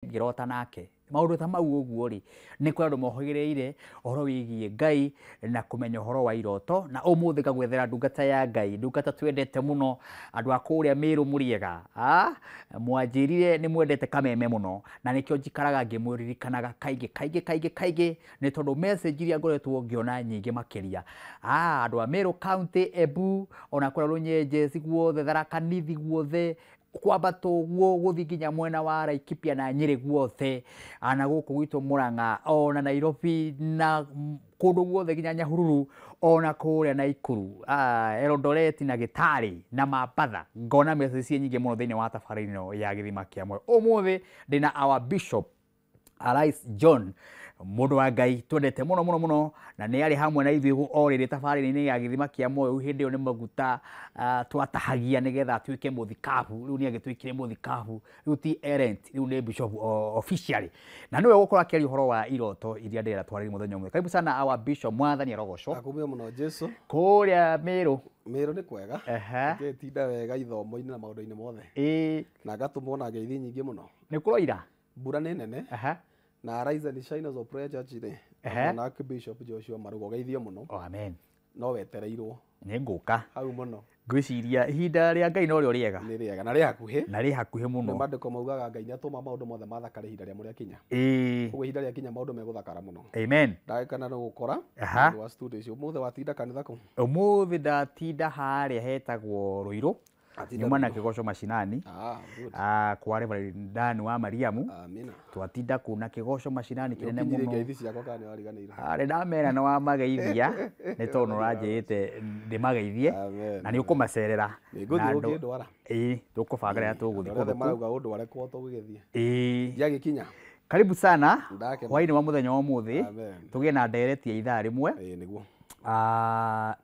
Ngĩrota nake maũndũ ta mau ũguo rĩ, nĩ kũrĩ andũ mohĩgĩrĩire ũhoro wĩgiĩ Ngai na kũmenya ũhoro wa iroto. Na ũmũthĩ ngagwethera ndungata ya Ngai, ndungata twendete mũno, andũ a kũrĩa Mĩrũ mũrĩega. Mwanjĩrire nĩ mwendete Kameme mũno, na nĩkĩo njikaraga ngĩmũririkanaga kaingĩ kaingĩ kaingĩ kaingĩ, nĩ tondũ message iria ngoretwo ngĩona nyingĩ makĩria. Andũ a Mĩrũ County, Embu, ona kũrĩa Rũnyenjeci guothe, Tharaka Nithi guothe, kwambata ũguo gũthiĩ nginya mwena wa Laikipia na Nyĩrĩ guothe, na gũkũ gwitũ Murang'a, ona Nairobi na kũndũ guothe nginya Nyahururu, ona kũrĩa Naikuru, Eldoret na Gĩtarĩ na Mambatha, ngona message ciĩ nyingĩ mũno thĩinĩ wa tabarĩra ĩno ya Gĩthima kĩa Muoyo. Ũmũthĩ ndĩna our Bishop Arais John, mũndũ wa Ngai twendete mũno mũno mũno, na nĩ arĩ hamwe na ithuĩ o rĩrĩ tabarĩra-inĩ ya Gĩthima kĩa Muoyo. Rĩu hĩndĩ ĩyo nĩ maguta twatahagia nĩgetha atuĩke mũthikabu. Rĩu nĩ agĩtuĩkire mũthikabu, rĩu ti errant, rĩu nĩ bishop officially, na nĩwe ũgũkorwo akĩaria ũhoro wa iroto iria ndĩrenda twarĩrie mũthenya ũmwe. Karibu sana our bishop, Mwathani arogocwo. Akumio mũno Jesu. Kũrĩa Mĩrũ? Mĩrũ nĩ kwega. Ngĩtinda wega ithomo-inĩ na maũndũ-inĩ mothe. Na ngatũmwo na ngeithi nyingĩ mũno. Nĩ kũroira? Mbura nĩ nene. Na Arise and Shine of Prayer Church rĩ, na Archbishop Joshua Marugo geithio mũno. Oh, amen. No wetereirwo. Nĩ ngũka. Hau mũno. Ngwĩciria ihinda rĩa Ngai no rĩo rĩega. Nĩ rĩega na rĩ hakuhĩ. Na rĩ hakuhĩ mũno. Nĩ maandĩko maugaga Ngai nĩ atũma maũndũ mothe mathakare ihinda rĩamo rĩakinya. Koguo ihinda rĩakinya maũndũ megũthakara mũno. Amen. Ndagĩkana nĩ gũkora. Nĩ wa studio icio. Ũmũthĩ watinda kanitha kũ? Ũmũthĩ ndatinda harĩa hetagwo Rũirũ. Nyuma na Kĩgoco Macinani. Kwa Reverend Dan wa Mariamu. Amina. Twatinda kũ na Kĩgoco Macinani kĩnene mũno. Ngeithi ciakwa kana nĩwariganĩirwo? Arĩ ndamera nĩ wamageithia, nĩ tondũ nĩ ũranjĩrĩte ndĩmageithie, na nĩ ũkũmacerera. Nĩngũthiĩ ũkĩndwara. Ĩĩ, tũkũbanga rĩrĩa tũgũthiĩ kũndũ. Andũ marauga ũndware kwa tũgũgĩthiĩ. Ĩĩ. Ndiagĩkinya. Karibu sana. Hwaĩ-inĩ wa mũthenya wa ũmũthĩ, tũgĩe na ndereti ya ithaa rĩmwe. Ĩĩ, nĩguo.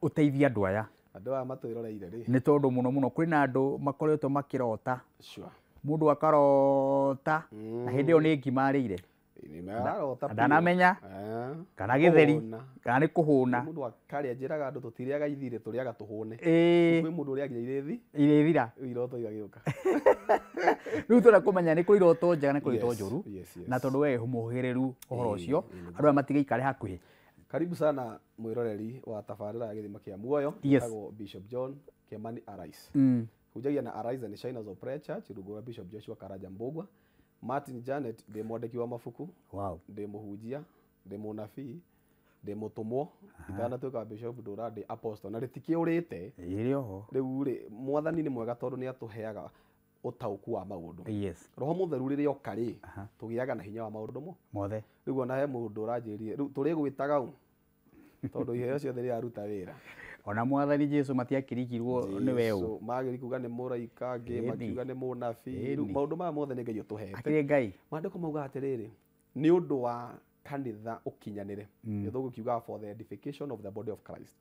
Ũteithie andũ aya. Andũ aya matwĩroreire rĩ. Nĩ tondũ mũno mũno kwĩna andũ makoretwo makĩrota. Sure. Mũndũ akarota na hĩndĩ ĩyo nĩ ngima arĩire. Ndanamenya kana gĩtheri kana nĩ kũhũna. Mũndũ akarĩa, njĩraga andũ tũtirĩaga ithirĩ, tũrĩaga tũhũne. Kwĩ mũndũ ũrĩaga irĩthi. Irĩthira. Rĩu iroto igagĩũka. Rĩu twenda kũmenya nĩ kũrĩ iroto njega na kũrĩ iroto njũru. Na tondũ we mũhĩrĩru ũhoro ũcio, andũ aya matigaikare hakuhĩ. Karibu sana mwĩroreri wa tabarĩra ya Gĩthima kĩa Muoyo. Njĩtagwo Bishop John Kimani Arais. Hunjagia na Arise and Shine of Prayer Church rungu rwa Bishop Joshua Karanja Mbugua. Martin Janet ndĩ mwandĩki wa mabuku. Wow. Ndĩ mũhunjia, ndĩ mũnabii, ndĩ mũtũmwo. Itanatuĩka bishop ndũra ndĩ apostle na rĩtikĩũrĩte. Ĩrĩ oho. Rĩu rĩ, Mwathani nĩ mwega tondũ nĩ atũheaga ũtaũku wa maũndũ. Yes. Roho Mũtheru rĩrĩa oka rĩ, tũgĩaga na hinya wa maũndũ mothe. Rĩu ona he mũndũ ũranjĩrire, rĩu tũrĩgwĩtaga ũ? Tondũ iheo ciothe rĩraruta wĩra. Ona Mwathani Jesu matiakĩrigirwo nĩ we ũ. Magĩrĩ kuga nĩ mũraika, angĩ makiuga nĩ mũnabii. Rĩu maũndũ maya mothe nĩ Ngai ũtũhete. Akĩrĩ Ngai. Maandĩko maugaga atĩrĩrĩ, nĩ ũndũ wa kanitha ũkinyanĩre. Gĩthũngũ kiugaga for the edification of the body of Christ.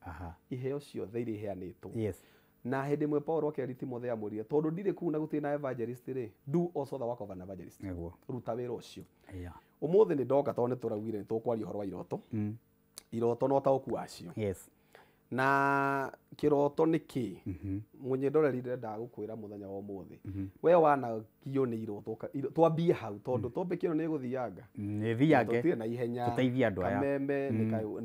Iheo ciothe iria iheanĩtwo. Yes. Na hĩndĩ ĩmwe Paul akĩra Timotheo amwĩrire, tondũ ndirĩ kũu na gũtirĩ na evangelist rĩ, do also the work of an evangelist. Nĩguo. Ruta wĩra ũcio. Ũmũthĩ nĩ ndoka tondũ nĩ tũraugire nĩ tũkwaria ũhoro wa iroto. Iroto na ũtaũku wacio. Yes. Na kĩroto nĩ kĩ? Mũnyendoreri ndĩrenda gũkwĩra mũthenya wa ũmũthĩ. We wanagio nĩ iroto, twambie hau tondũ topic ĩno nĩ ĩgũthianga. Nĩ ĩthiange. Tũtirĩ na ihenya. Tũteithie andũ aya. Kameme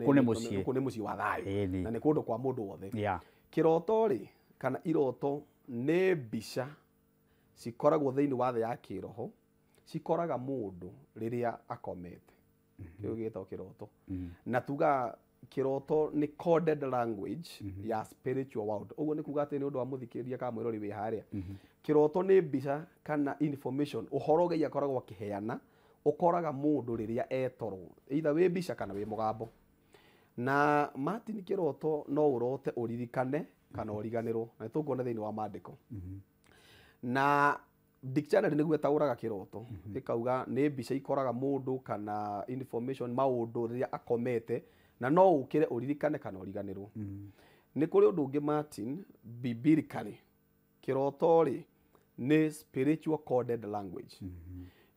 Kũu nĩ mũciĩ. Kũu nĩ mũciĩ wa thayũ. Na nĩ kũndũ kwa mũndũ wothe. Yeah. Kĩroto rĩ, kana iroto nĩ mbica cikoragwo thĩinĩ wa thĩ ya kĩroho, cikoraga mũndũ rĩrĩa akomete. Kĩu gĩtagwo kĩroto. Na tuga kĩroto nĩ coded language ya spiritual world. Ũguo nĩ kuga atĩ nĩ ũndũ wa mũthikĩrĩria kana mwĩrori wĩ harĩa. Kĩroto nĩ mbica kana information, ũhoro Ngai akoragwo akĩheana, ũkoraga mũndũ rĩrĩa etoro, either wĩ mbica kana wĩ mũgambo. Na Martin, kĩroto no ũrote ũririkane kana ũriganĩrwo, na nĩtũkuona thĩinĩ wa maandĩko. Na dictionary nĩguo ĩtaũraga kĩroto, ĩkauga nĩ mbica ikoraga mũndũ kana information maũndũ rĩrĩa akomete, na no ũkĩre ũririkane kana ũriganĩrwo. Nĩ kũrĩ ũndũ ũngĩ Martin, biblically kĩroto rĩ nĩ spiritual coded language.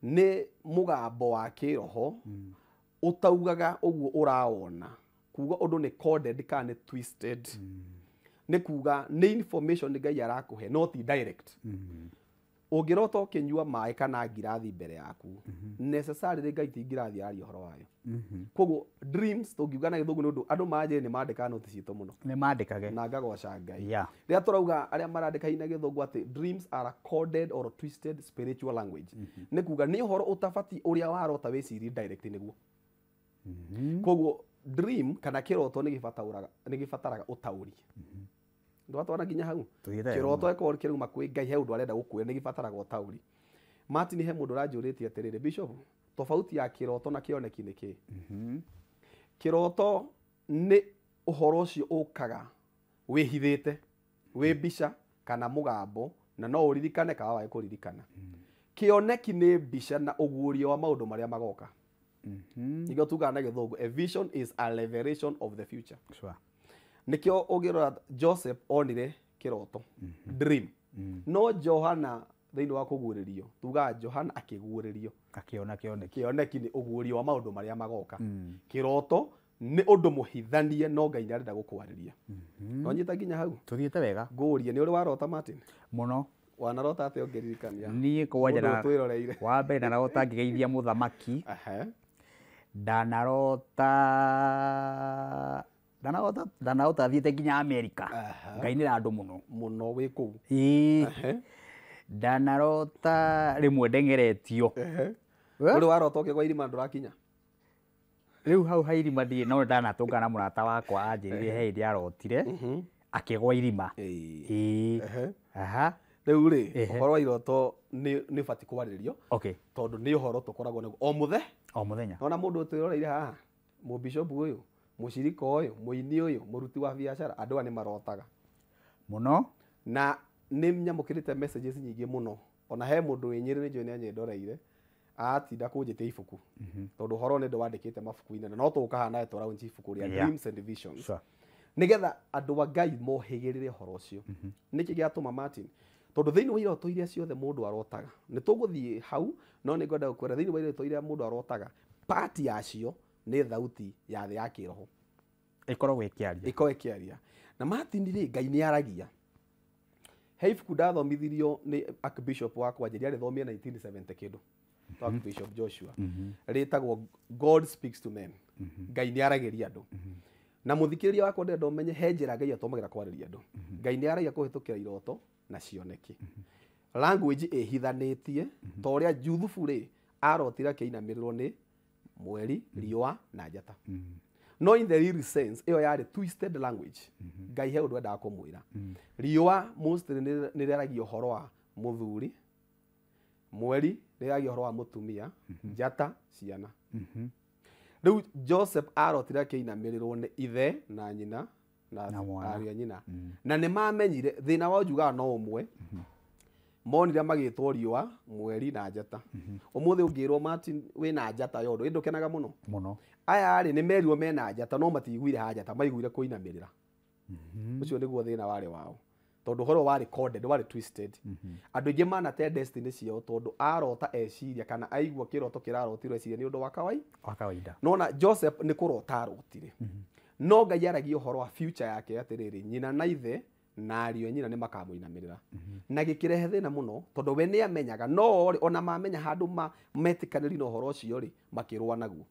Nĩ mũgambo wa kĩroho ũtaugaga ũguo ũrawona. Kuga ũndũ nĩ coded kana nĩ twisted. Nĩ kuga nĩ information Ngai arakũhe no ti direct. Ũngĩrota ũkĩnyua maĩ kana ngirathi mbere yaku, necessarily Ngai ti ngirathi araria ũhoro wayo. Koguo dreams tũngiuga na gĩthũngũ nĩ ũndũ andũ manjĩrĩ nĩ mandĩkaga noti citũ mũno. Nĩ mandĩkage. Na ngagoca Ngai. Yeah. Rĩrĩa tũrauga arĩa marandĩka na gĩthũngũ atĩ dreams are a coded or twisted spiritual language. Nĩ kuga nĩ ũhoro ũtabatiĩ ũrĩa warota wĩcirie direct nĩguo. Koguo dream kana kĩroto nĩ gĩbataraga ũtaũri. Ndwatwara nginya hau. Kĩroto ĩkorwo kĩrauma kwĩ Ngai he ũndũ arenda gũkwĩra nĩ gĩbataraga ũtaũri. Martin he mũndũ ũranjũrĩtie atĩrĩrĩ, Bishop, tofauti ya kĩroto na kĩoneki nĩ kĩĩ? Kĩroto nĩ ũhoro ũcio ũkaga wĩhithĩte, wĩ mbica kana mũgambo, na no ũririkane kana wage kũririkana. Kĩoneki nĩ mbica na ũguũrio wa maũndũ marĩa magoka. Nĩkĩo tugaga na gĩthũngũ, a vision is a revelation of the future. Sure. Nĩkĩo ũngĩrora Joseph onire kĩroto, dream. No Johana thĩinĩ wa kũguũrĩrio, tugaga Johana akĩguũrĩrio. Akĩona kĩoneki. Kĩoneki nĩ ũguũrio wa maũndũ marĩa magoka. Kĩroto nĩ ũndũ mũhithanie no Ngai nĩ arenda gũkwarĩria. Wanyita nginya hau? Tũthiĩte wega. Ngũrie, nĩ ũrĩ warota Martin? Mũno. Wanarota atĩa ũngĩririkania? Niĩ kwanja na twĩroreire. Wa mbere ndarota ngĩgeithia mũthamaki. Ndanarota thiĩte nginya Amerika. Ngainĩra andũ mũno. Mũno wĩ kũu. Ĩĩ. Ndanarota rĩmwe ndengeretio. Ũrĩ warota ũkĩgwa irima ndũrakinya? Rĩu hau ha irima ndirĩ, no ndanatũngana na mũrata wakwa anjĩrire he hĩndĩ arotire akĩgwa irima. Ĩĩ. Aha. Rĩu rĩ, ũhoro wa iroto nĩ ũbatiĩ kwarĩrĩrio. Okay. Tondũ nĩ ũhoro tũkoragwo naguo o mũthenya. O mũthenya. Ona mũndũ ũtwĩroreire haha, mũbishopu ũyũ, mũcirika ũyũ, mũini ũyũ, mũruti wa biacara, andũ aya nĩ marotaga. Mũno. Na nĩ nyamũkĩrĩte messages nyingĩ mũno. Ona he mũndũ wĩ Nyĩrĩ nĩ njũĩ nĩ anyendoreire, atinda kũnjĩtia ibuku. Tondũ ũhoro nĩ ndwandĩkĩte mabuku-inĩ na no tũũka haha nawe tũraunch ibuku rĩa Dreams and Visions. Nĩgetha andũ a Ngai mohĩgĩrĩre ũhoro ũcio. Nĩkĩ gĩatũma Martin? Tondũ thĩinĩ wa iroto iria ciothe mũndũ arotaga, nĩ tũgũthiĩ hau, no nĩ ngwenda gũkwĩra thĩinĩ wa iroto iria mũndũ arotaga, part yacio nĩ thauti ya thĩ ya kĩroho. Ĩkoragwo ĩkĩaria. Ĩkoragwo ĩkĩaria. Na Martin rĩ, Ngai nĩ aragia. He ibuku ndathomithirio nĩ Archbishop wakwa Njeri, arĩthomire 1970 kĩndũ. Archbishop Joshua. Rĩtagwo God Speaks to Men. Ngai nĩ aragĩria andũ. Na mũthikĩrĩria wakwa ndĩrenda ũmenye he njĩra Ngai atũmagĩra kwarĩria andũ. Ngai nĩ aragia kũhĩtũkĩra iroto na cioneki. Language ĩhithanĩtie ta ũrĩa Juthubu rĩ arotire akĩinamĩrĩrwo nĩ mweri, riũa na njata. No in the real sense ĩyo yarĩ twisted language. Ngai he ũndũ endaga kũmwĩra. Riũa mostly nĩ rĩaragia ũhoro wa mũthuri, mweri rĩaragia ũhoro wa mũtumia, njata ciana. Rĩu Joseph arotire akĩinamĩrĩrwo nĩ ithe na nyina na ariũ a nyina. Na nĩ mamenyire thĩna wao njugaga no ũmwe. Monire magĩtwo riũa, mweri na njata. Ũmũthĩ ũngĩrwo Martin wĩna njata yondo, ndũkenaga mũno. Mũno. Aya rĩ nĩ merirwo mena njata no matiiguire ha njata, maiguire kũinamĩrĩra. Ũcio nĩguo thĩna warĩ wao. Tondũ ũhoro warĩ coded, warĩ twisted. Andũ aingĩ manate destiny ciao tondũ arota eciria kana aigua kĩroto kĩrarotirwo eciria nĩ ũndũ wa kawaida. Nona Joseph nĩ kũrota arotire. No Ngai aragia ũhoro wa future yake atĩrĩrĩ, nyina na ithe na ariũ a nyina nĩ makamũinamĩrĩra. Na gĩkĩrehe thĩna mũno tondũ we nĩ amenyaga, no rĩ ona mamenya handũ metĩkanĩri na ũhoro ũcio rĩ makĩrũa naguo.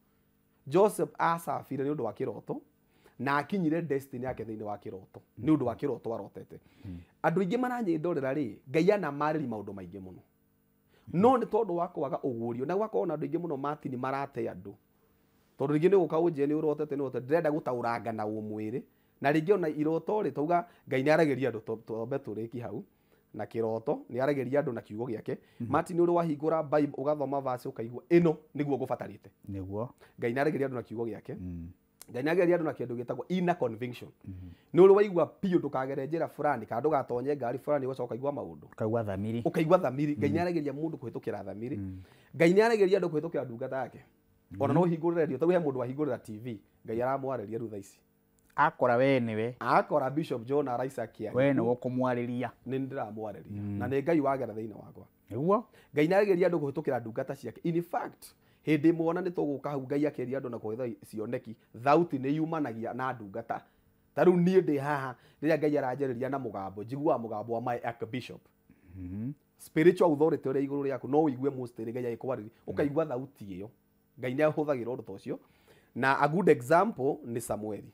Joseph acabire nĩ ũndũ wa kĩroto na akinyire destiny yake thĩinĩ wa kĩroto nĩ ũndũ wa kĩroto arotete. Andũ aingĩ maranyĩndorera rĩ, Ngai anamarĩria maũndũ maingĩ mũno. No nĩ tondũ wa kwaga ũguũrio na gwakorwo na andũ aingĩ mũno Martin marate andũ. Tondũ rĩngĩ nĩ gũka ũnjĩre nĩ ũrotete nĩ ũrotete, ndĩrenda gũtaũranga na ũmwĩrĩ. Na rĩngĩ ona iroto rĩ tauga Ngai nĩ aragĩria andũ twambe tũrĩki hau na kĩroto nĩ aragĩria andũ na kiugo gĩake. Martin ũrĩ wahingũra Bible ũgathoma verse ũkaigua ĩno nĩguo ngũbatarĩte. Nĩguo. Ngai nĩ aragĩria andũ na kiugo gĩake. Ngai nĩ aragĩria andũ na kĩndũ gĩtagwo inner conviction. Nĩ ũrĩ waigua biũ ndũkagere njĩra fulani kana ndũgatonye ngari fulani ũgacoka ũkaigua maũndũ. Ũkaigua thamiri. Ũkaigua thamiri. Ngai nĩ aragĩria mũndũ kũhĩtũkĩra thamiri. Ngai nĩ aragĩria andũ kũhĩtũkĩra ndungata yake. Ona no ũhingũrĩre radio, ta rĩu he mũndũ wahingũrĩra TV, Ngai aramwarĩria rĩu thaa ici. Akora we nĩwe. Akora Bishop John araisa kĩaria. We nĩwe ũkũmwarĩria. Nĩ ndĩramwarĩria. Na nĩ Ngai wagera thĩinĩ wakwa. Nĩguo. Ngai nĩ aragĩria andũ kũhĩtũkĩra ndungata ciake. In fact, hĩndĩ ĩmwe ona nĩ tũgũka hau Ngai akĩria andũ na kũhĩtha cioneki, thauti nĩ yumanagia na ndungata. Ta rĩu niĩ ndĩ haha rĩrĩa Ngai aranjarĩria na mũgambo, njiguaga mũgambo wa my archbishop. Spiritual authority ũrĩa igũrũ rĩaku no ũigue mostly Ngai agĩkwarĩria, ũkaigua thauti ĩyo. Ngai nĩ ahũthagĩra ũndũ ta ũcio. Na a good example nĩ Samueli.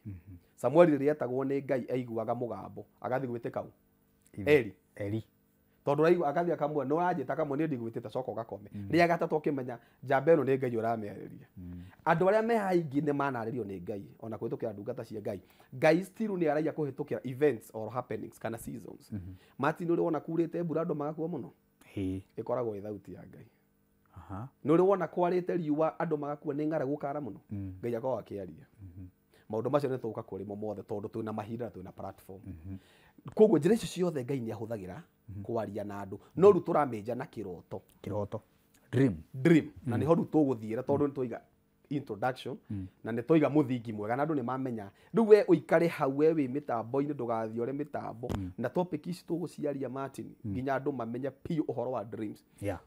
Samueli rĩrĩa etagwo nĩ Ngai aiguaga mũgambo agathiĩ gwĩtĩka ũ? Eli. Eli. Tondũ ũraigua agathiĩ akamwĩra nĩ ũranjĩta kamwe niĩ ndigwĩtĩte coka ũgakome. Rĩa gatatũ ũkĩmenya njamba ĩno nĩ Ngai ũramĩarĩria. Andũ arĩa me aingĩ nĩ manarĩrio nĩ Ngai ona kũhĩtũkĩra ndungata cia Ngai. Ngai still nĩ aragia kũhĩtũkĩra events or happenings kana seasons. Martin, ũrĩ wona kurĩte mbura andũ magakua mũno? Ĩkoragwo ĩ thauti ya Ngai. Nĩ ũrĩ wona kwarĩte riũa andũ magakua nĩ ng'aragu gũkara mũno? Ngai akoragwo akĩaria. Maũndũ macio nĩ tũgũka kũrĩ mo mothe tondũ twĩna mahinda na twĩna platform. Koguo njĩra icio ciothe Ngai nĩ ahũthagĩra kwaria na andũ. No rĩu tũramĩnja na kĩroto. Kĩroto. Dream. Dream. Na nĩho rĩu tũgũthiĩra tondũ nĩ twaiga introduction na nĩ twaiga mũthingi mwega na andũ nĩ mamenya. Rĩu we ũikare hau we wĩ mĩtambo-inĩ ndũgathiore mĩtambo na topic ici tũgũciaria Martin nginya andũ mamenye biũ ũhoro wa dreams.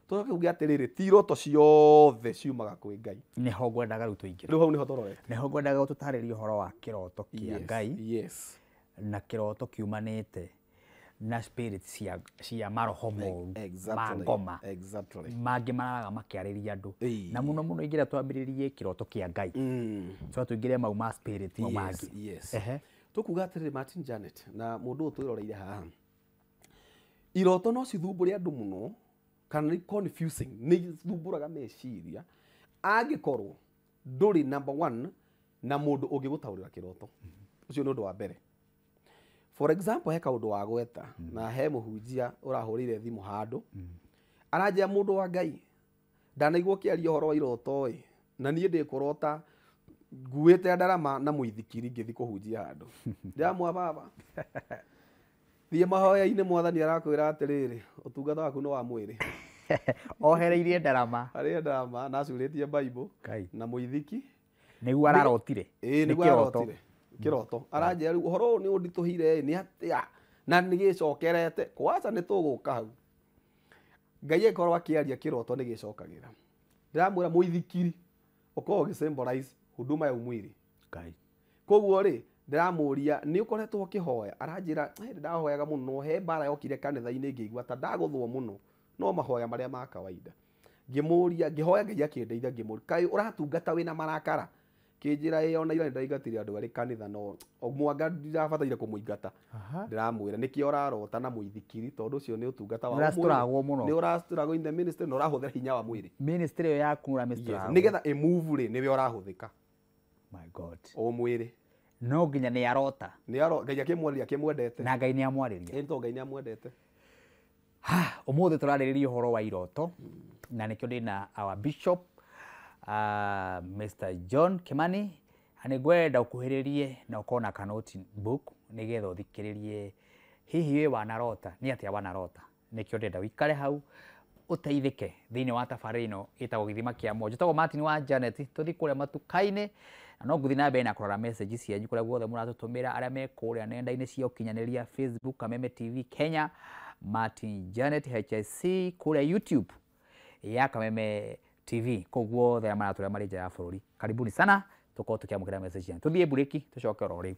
Tũcoke uge atĩrĩrĩ, ti iroto ciothe ciumaga kwĩ Ngai. Nĩho ngwendaga rĩu tũingĩre. Rĩu hau nĩho tũrorete. Nĩho ngwendaga ũtũtarĩrie ũhoro wa kĩroto kĩa Ngai. Yes. Na kĩroto kiumanĩte na spirit cia maroho moru ma ngoma. Mangĩ mararaga makĩarĩria andũ. Na mũno mũno ingĩra twambĩrĩrie kĩroto kĩa Ngai. So tũingĩre mau ma spirit mau mangĩ. Yes. Tũkuga atĩrĩrĩ Martin Janet na mũndũ ũyũ twĩroreire haha. Iroto no cithumbũre andũ mũno kana nĩ confusing, nĩ ithumbũraga meciria angĩkorwo ndũrĩ number one na mũndũ ũngĩgũtaũrĩra kĩroto. Ũcio nĩ ũndũ wa mbere. For example, he kaũndũ wa gweta na he mũhunjia ũrahũrĩire thimũ handũ aranjĩra mũndũ wa Ngai ndanaigua ũkĩaria ũhoro wa iroto ĩ na niĩ ndĩkũrota nguĩte ndarama na mũithikiri ngĩthiĩ kũhunjia handũ. Ndĩramwa baba thiĩ mahoya-inĩ mwathani arakwĩra atĩrĩrĩ ũtungata waku nĩ wa mwĩrĩ. Ohereirie ndarama. Arĩ ndarama na acurĩtie Bible na mũithiki nĩguo ararotire. Ĩĩ nĩguo ararotire. Kĩroto. Aranjĩra rĩu ũhoro ũyũ nĩ ũnditũhire nĩ atĩa na nĩ gĩcokerete kwaca nĩ tũgũka hau. Ngai akorwo akĩaria kĩroto nĩ gĩcokagĩra. Ndĩramwĩra mũithikiri ũkoragwo ũgĩ symbolize huduma ya mwĩrĩ. Ngai. Koguo rĩ ndĩramũria nĩ ũkoretwo ũkĩhoya? Aranjĩra ndahoyaga mũno he mbara yokire kanitha-inĩ ngĩigua ta ndagũthwo mũno no mahoya marĩa ma kawaida. Ngĩmũria ngĩhoya Ngai akĩndeithia ngĩmũria kaĩ ũratungata wĩna marakara? Kĩnjĩra ĩyo ona ira nĩndaingatire andũ arĩ kanitha no mwanga ndirabataire kũmũingata. Ndĩramwĩra nĩkĩo ũrarota na mũithikiri tondũ ũcio nĩ ũtungata wa mwĩrĩ. Mũno. Nĩ ũrastruggle in the ministry na ũrahũthĩra hinya wa mwĩrĩ. Ministry ĩyo yaku ũramĩstruggle. Nĩgetha ĩmove rĩ nĩwe ũrahũthĩka. My God. O mwĩrĩ. No nginya nĩ arota. Nĩ arota Ngai akĩmwarĩria akĩmwendete. Na Ngai nĩ amwarĩria. Ĩ to Ngai nĩ amwendete. Ũmũthĩ tũrarĩrĩria ũhoro wa iroto na nĩkĩo ndĩna our bishop Mr. John Kimani. Na nĩngwenda ũkuhĩrĩrie na ũkorwo na ka notebook nĩgetha ũthikĩrĩrie hihi wĩ wanarota nĩ atĩa wanarota. Nĩkĩo ndĩrenda ũikare hau ũteithĩke thĩinĩ wa tabarĩra ĩno ĩtagwo Gĩthima kĩa Muoyo. Njĩtagwo Martin wa Janet, tũthiĩ kũrĩa matuka-inĩ na no ngũthiĩ na mbere na kũrora message cianyu kũrĩa guothe mũratũtũmĩra arĩa me kũrĩa nenda-inĩ cia ũkinyanĩria Facebook Kameme TV Kenya, Martin Janet HIC kũrĩa YouTube ya Kameme TV kũu guothe arĩa maratũrĩa marĩ nja ya bũrũri. Karibuni sana, tũkorwo tũkĩamũkĩra message cianyu. Tũthiĩ mburĩki tũcoke oro rĩu.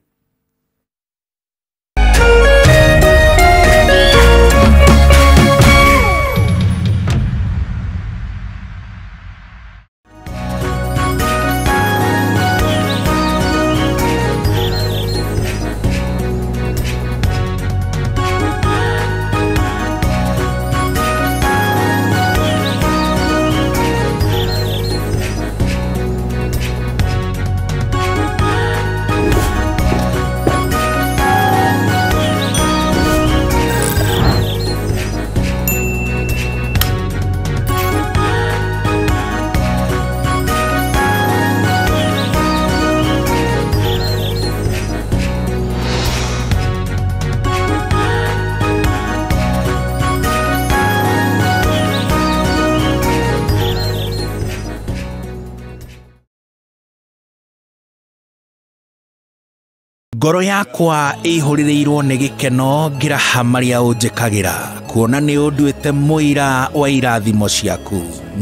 Ngoro yakwa ĩihũrĩrĩirwo nĩ gĩkeno ngĩraha marĩa ũnjĩkagĩra kuona nĩ ũnduĩte mũira wa irathimo ciaku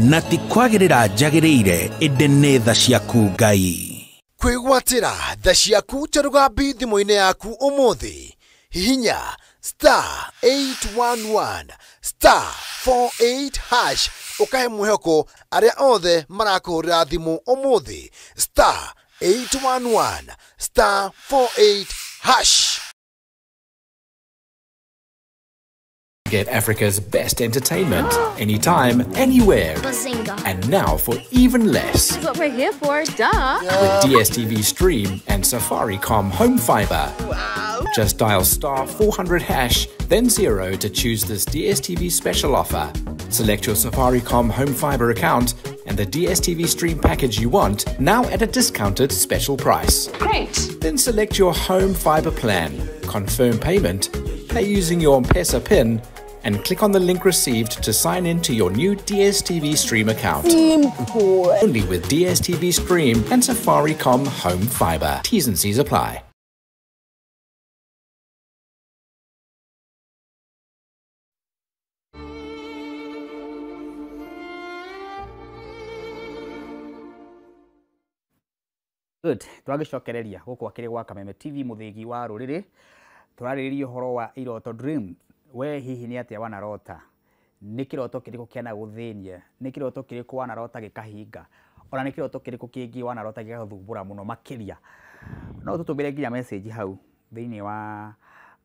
na ti kwagĩrĩra njagĩrĩire ĩndĩ nĩ tha ciaku Ngai. Kwĩgwatĩra tha ciaku ta rũgambi thimũ-inĩ yaku ũmũthĩ hihinya star 811 star 48 hash ũkahe mwĩhoko arĩa othe marakũhũrĩra thimũ ũmũthĩ star 811 star 48 hash. Get Africa's best entertainment anytime, anywhere. Bazinga. And now for even less. That's what we're here for, duh. With DSTV Stream and Safaricom Home Fiber. Wow. Just dial star 400 hash, then 0 to choose this DSTV special offer. Select your Safaricom Home Fiber account and the DSTV Stream package you want, now at a discounted special price. Great. Then select your Home Fiber plan, confirm payment, pay using your M-Pesa PIN, and click on the link received to sign in to your new DSTV Stream account. Simple. Only with DSTV Stream and Safaricom Home Fiber. T's and C's apply. Good. Twagicokereria guku akiri gwa Kameme TV muthigi wa ruriri turaririria uhoro wa iroto dream. We hihi ni atia wanarota? Ni kiroto kiriku kiana guthinia? Ni kiroto kiriku wanarota gikahinga? Ona ni kiroto kiriku kingi wanarota gikaguthumbura muno makiria? No tutumire nginya message hau thiini wa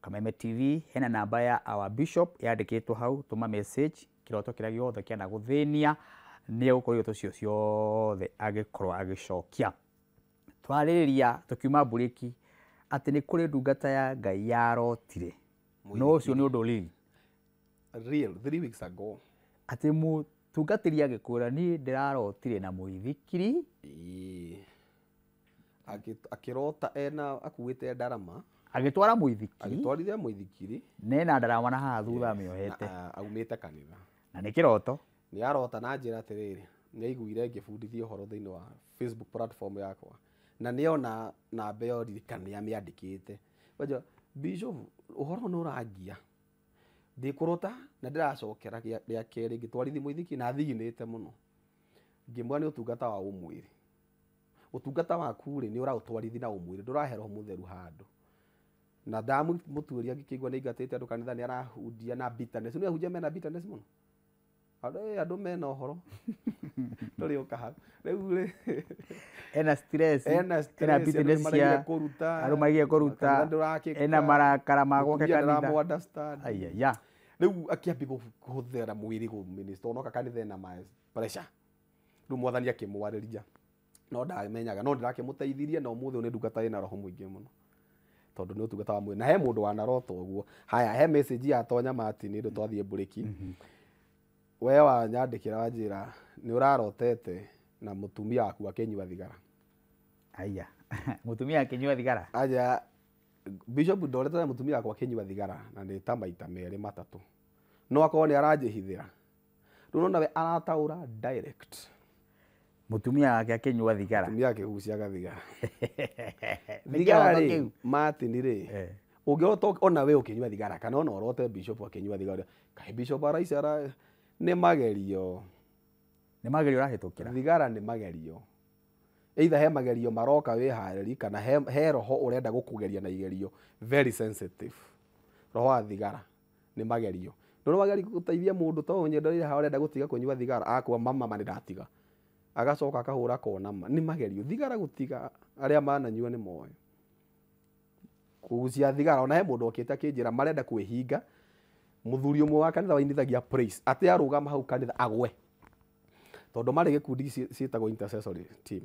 Kameme TV, hena namba ya our bishop yandikitwo hau, tuma message kiroto kiria giothe kiana guthinia ni egukorwo iroto cio ciothe agikorwo agicokia. Twarĩrĩria tukiuma mburĩki atĩ nĩ kũrĩ ndungata ya Ngai yarotire. No ũcio nĩ ũndũ real. Real 3 weeks ago. Atĩ mũtungatĩri agĩkwĩra niĩ ndĩrarotire na mũithikiri. Akĩrota ena akuĩte ndarama. Agĩtwara mũithikiri. Agĩtwarithia mũithikiri. Nena ndarama na haha thutha amĩohete. Aumĩte kanitha. Na nĩ kĩroto. Nĩ arota na njĩra atĩrĩrĩ, nĩ aiguire ngĩbundithia ũhoro thĩinĩ wa Facebook platform yakwa. Na nĩona namba ĩyo ririkana nĩamĩandĩkĩte. Wajua Bishop ũhoro nĩ ũrangia. Ndĩkũrota na ndĩracokera rĩa kerĩ ngĩtwarithia mũithikiri na thiginĩte mũno. Ngĩmwĩra nĩ ũtungata wa ũmwĩrĩ. Ũtungata waku rĩ nĩ ũraũtwarithia na ũmwĩrĩ, ndũrahe roho mũtheru handũ. Na ndamũtuĩria ngĩkĩigua nĩ aingatĩte andũ kanitha nĩ arahunjia na bitterness. Nĩ ahunjia mena bitterness mũno. Andũ mena ũhoro. Tũrĩũka hau. Rĩu rĩ ena stress, ena bitterness cia andũ marigire kũruta, ena marakara ma gwake kanitha. Aiya. Rĩu akĩambia kũhũthĩra mwĩrĩ kũminister, onoka kanitha ena pressure. Rĩu mwathani akĩmwarĩria. No ndamenyaga, no ndĩrakĩmũteithirie na ũmũthĩ ũyũ nĩ ndungata ĩna roho mũingĩ mũno. Tondũ nĩ ũtungata wa mwĩrĩ. Na he mũndũ wanarota ũguo. Haya, he message yatonya Martin rĩu twathiĩ mburĩki. We wanyandĩkĩra wanjĩra nĩ ũrarotete na mũtumia waku akĩnyua thigara. Aya. Mũtumia akĩnyua thigara? Aya, Bishop ndorete na mũtumia wakwa akĩnyua thigara na nĩ ta maita merĩ matatũ. No akorwo nĩ aranjĩhithĩra. Rĩu nona we arataũra direct. Mũtumia wake akĩnyua thigara. Mũtumia akĩguciaga thigara. Thigara rĩ, Martin rĩ, ũngĩrota ona we ũkĩnyua thigara kana ona ũrote Bishop akĩnyua thigara, kaĩ Bishop araicara nĩ magerio. Nĩ magerio ũrahĩtũkĩra. Thigara nĩ magerio. Either he magerio maroka wĩharĩri kana he roho ũrenda gũkũgeria na igerio very sensitive. Roho wa thigara nĩ magerio. Ndũrĩ wageria gũteithia mũndũ ta ũyũ nyendereire haha ũrenda gũtiga kũnyua thigara akwa mama ma nĩndatiga. Agacoka akahũra kona ma nĩ magerio. Thigara gũtiga arĩa mananyua nĩ moĩ. Kũgucia thigara ona he mũndũ okĩte akĩnjĩra marenda kwĩhinga. Mũthuri ũmwe wa kanitha wainithagia praise atĩ arũgama hau kanitha agwe. Tondũ marĩ gĩkundi ciĩtagwo intercessory team.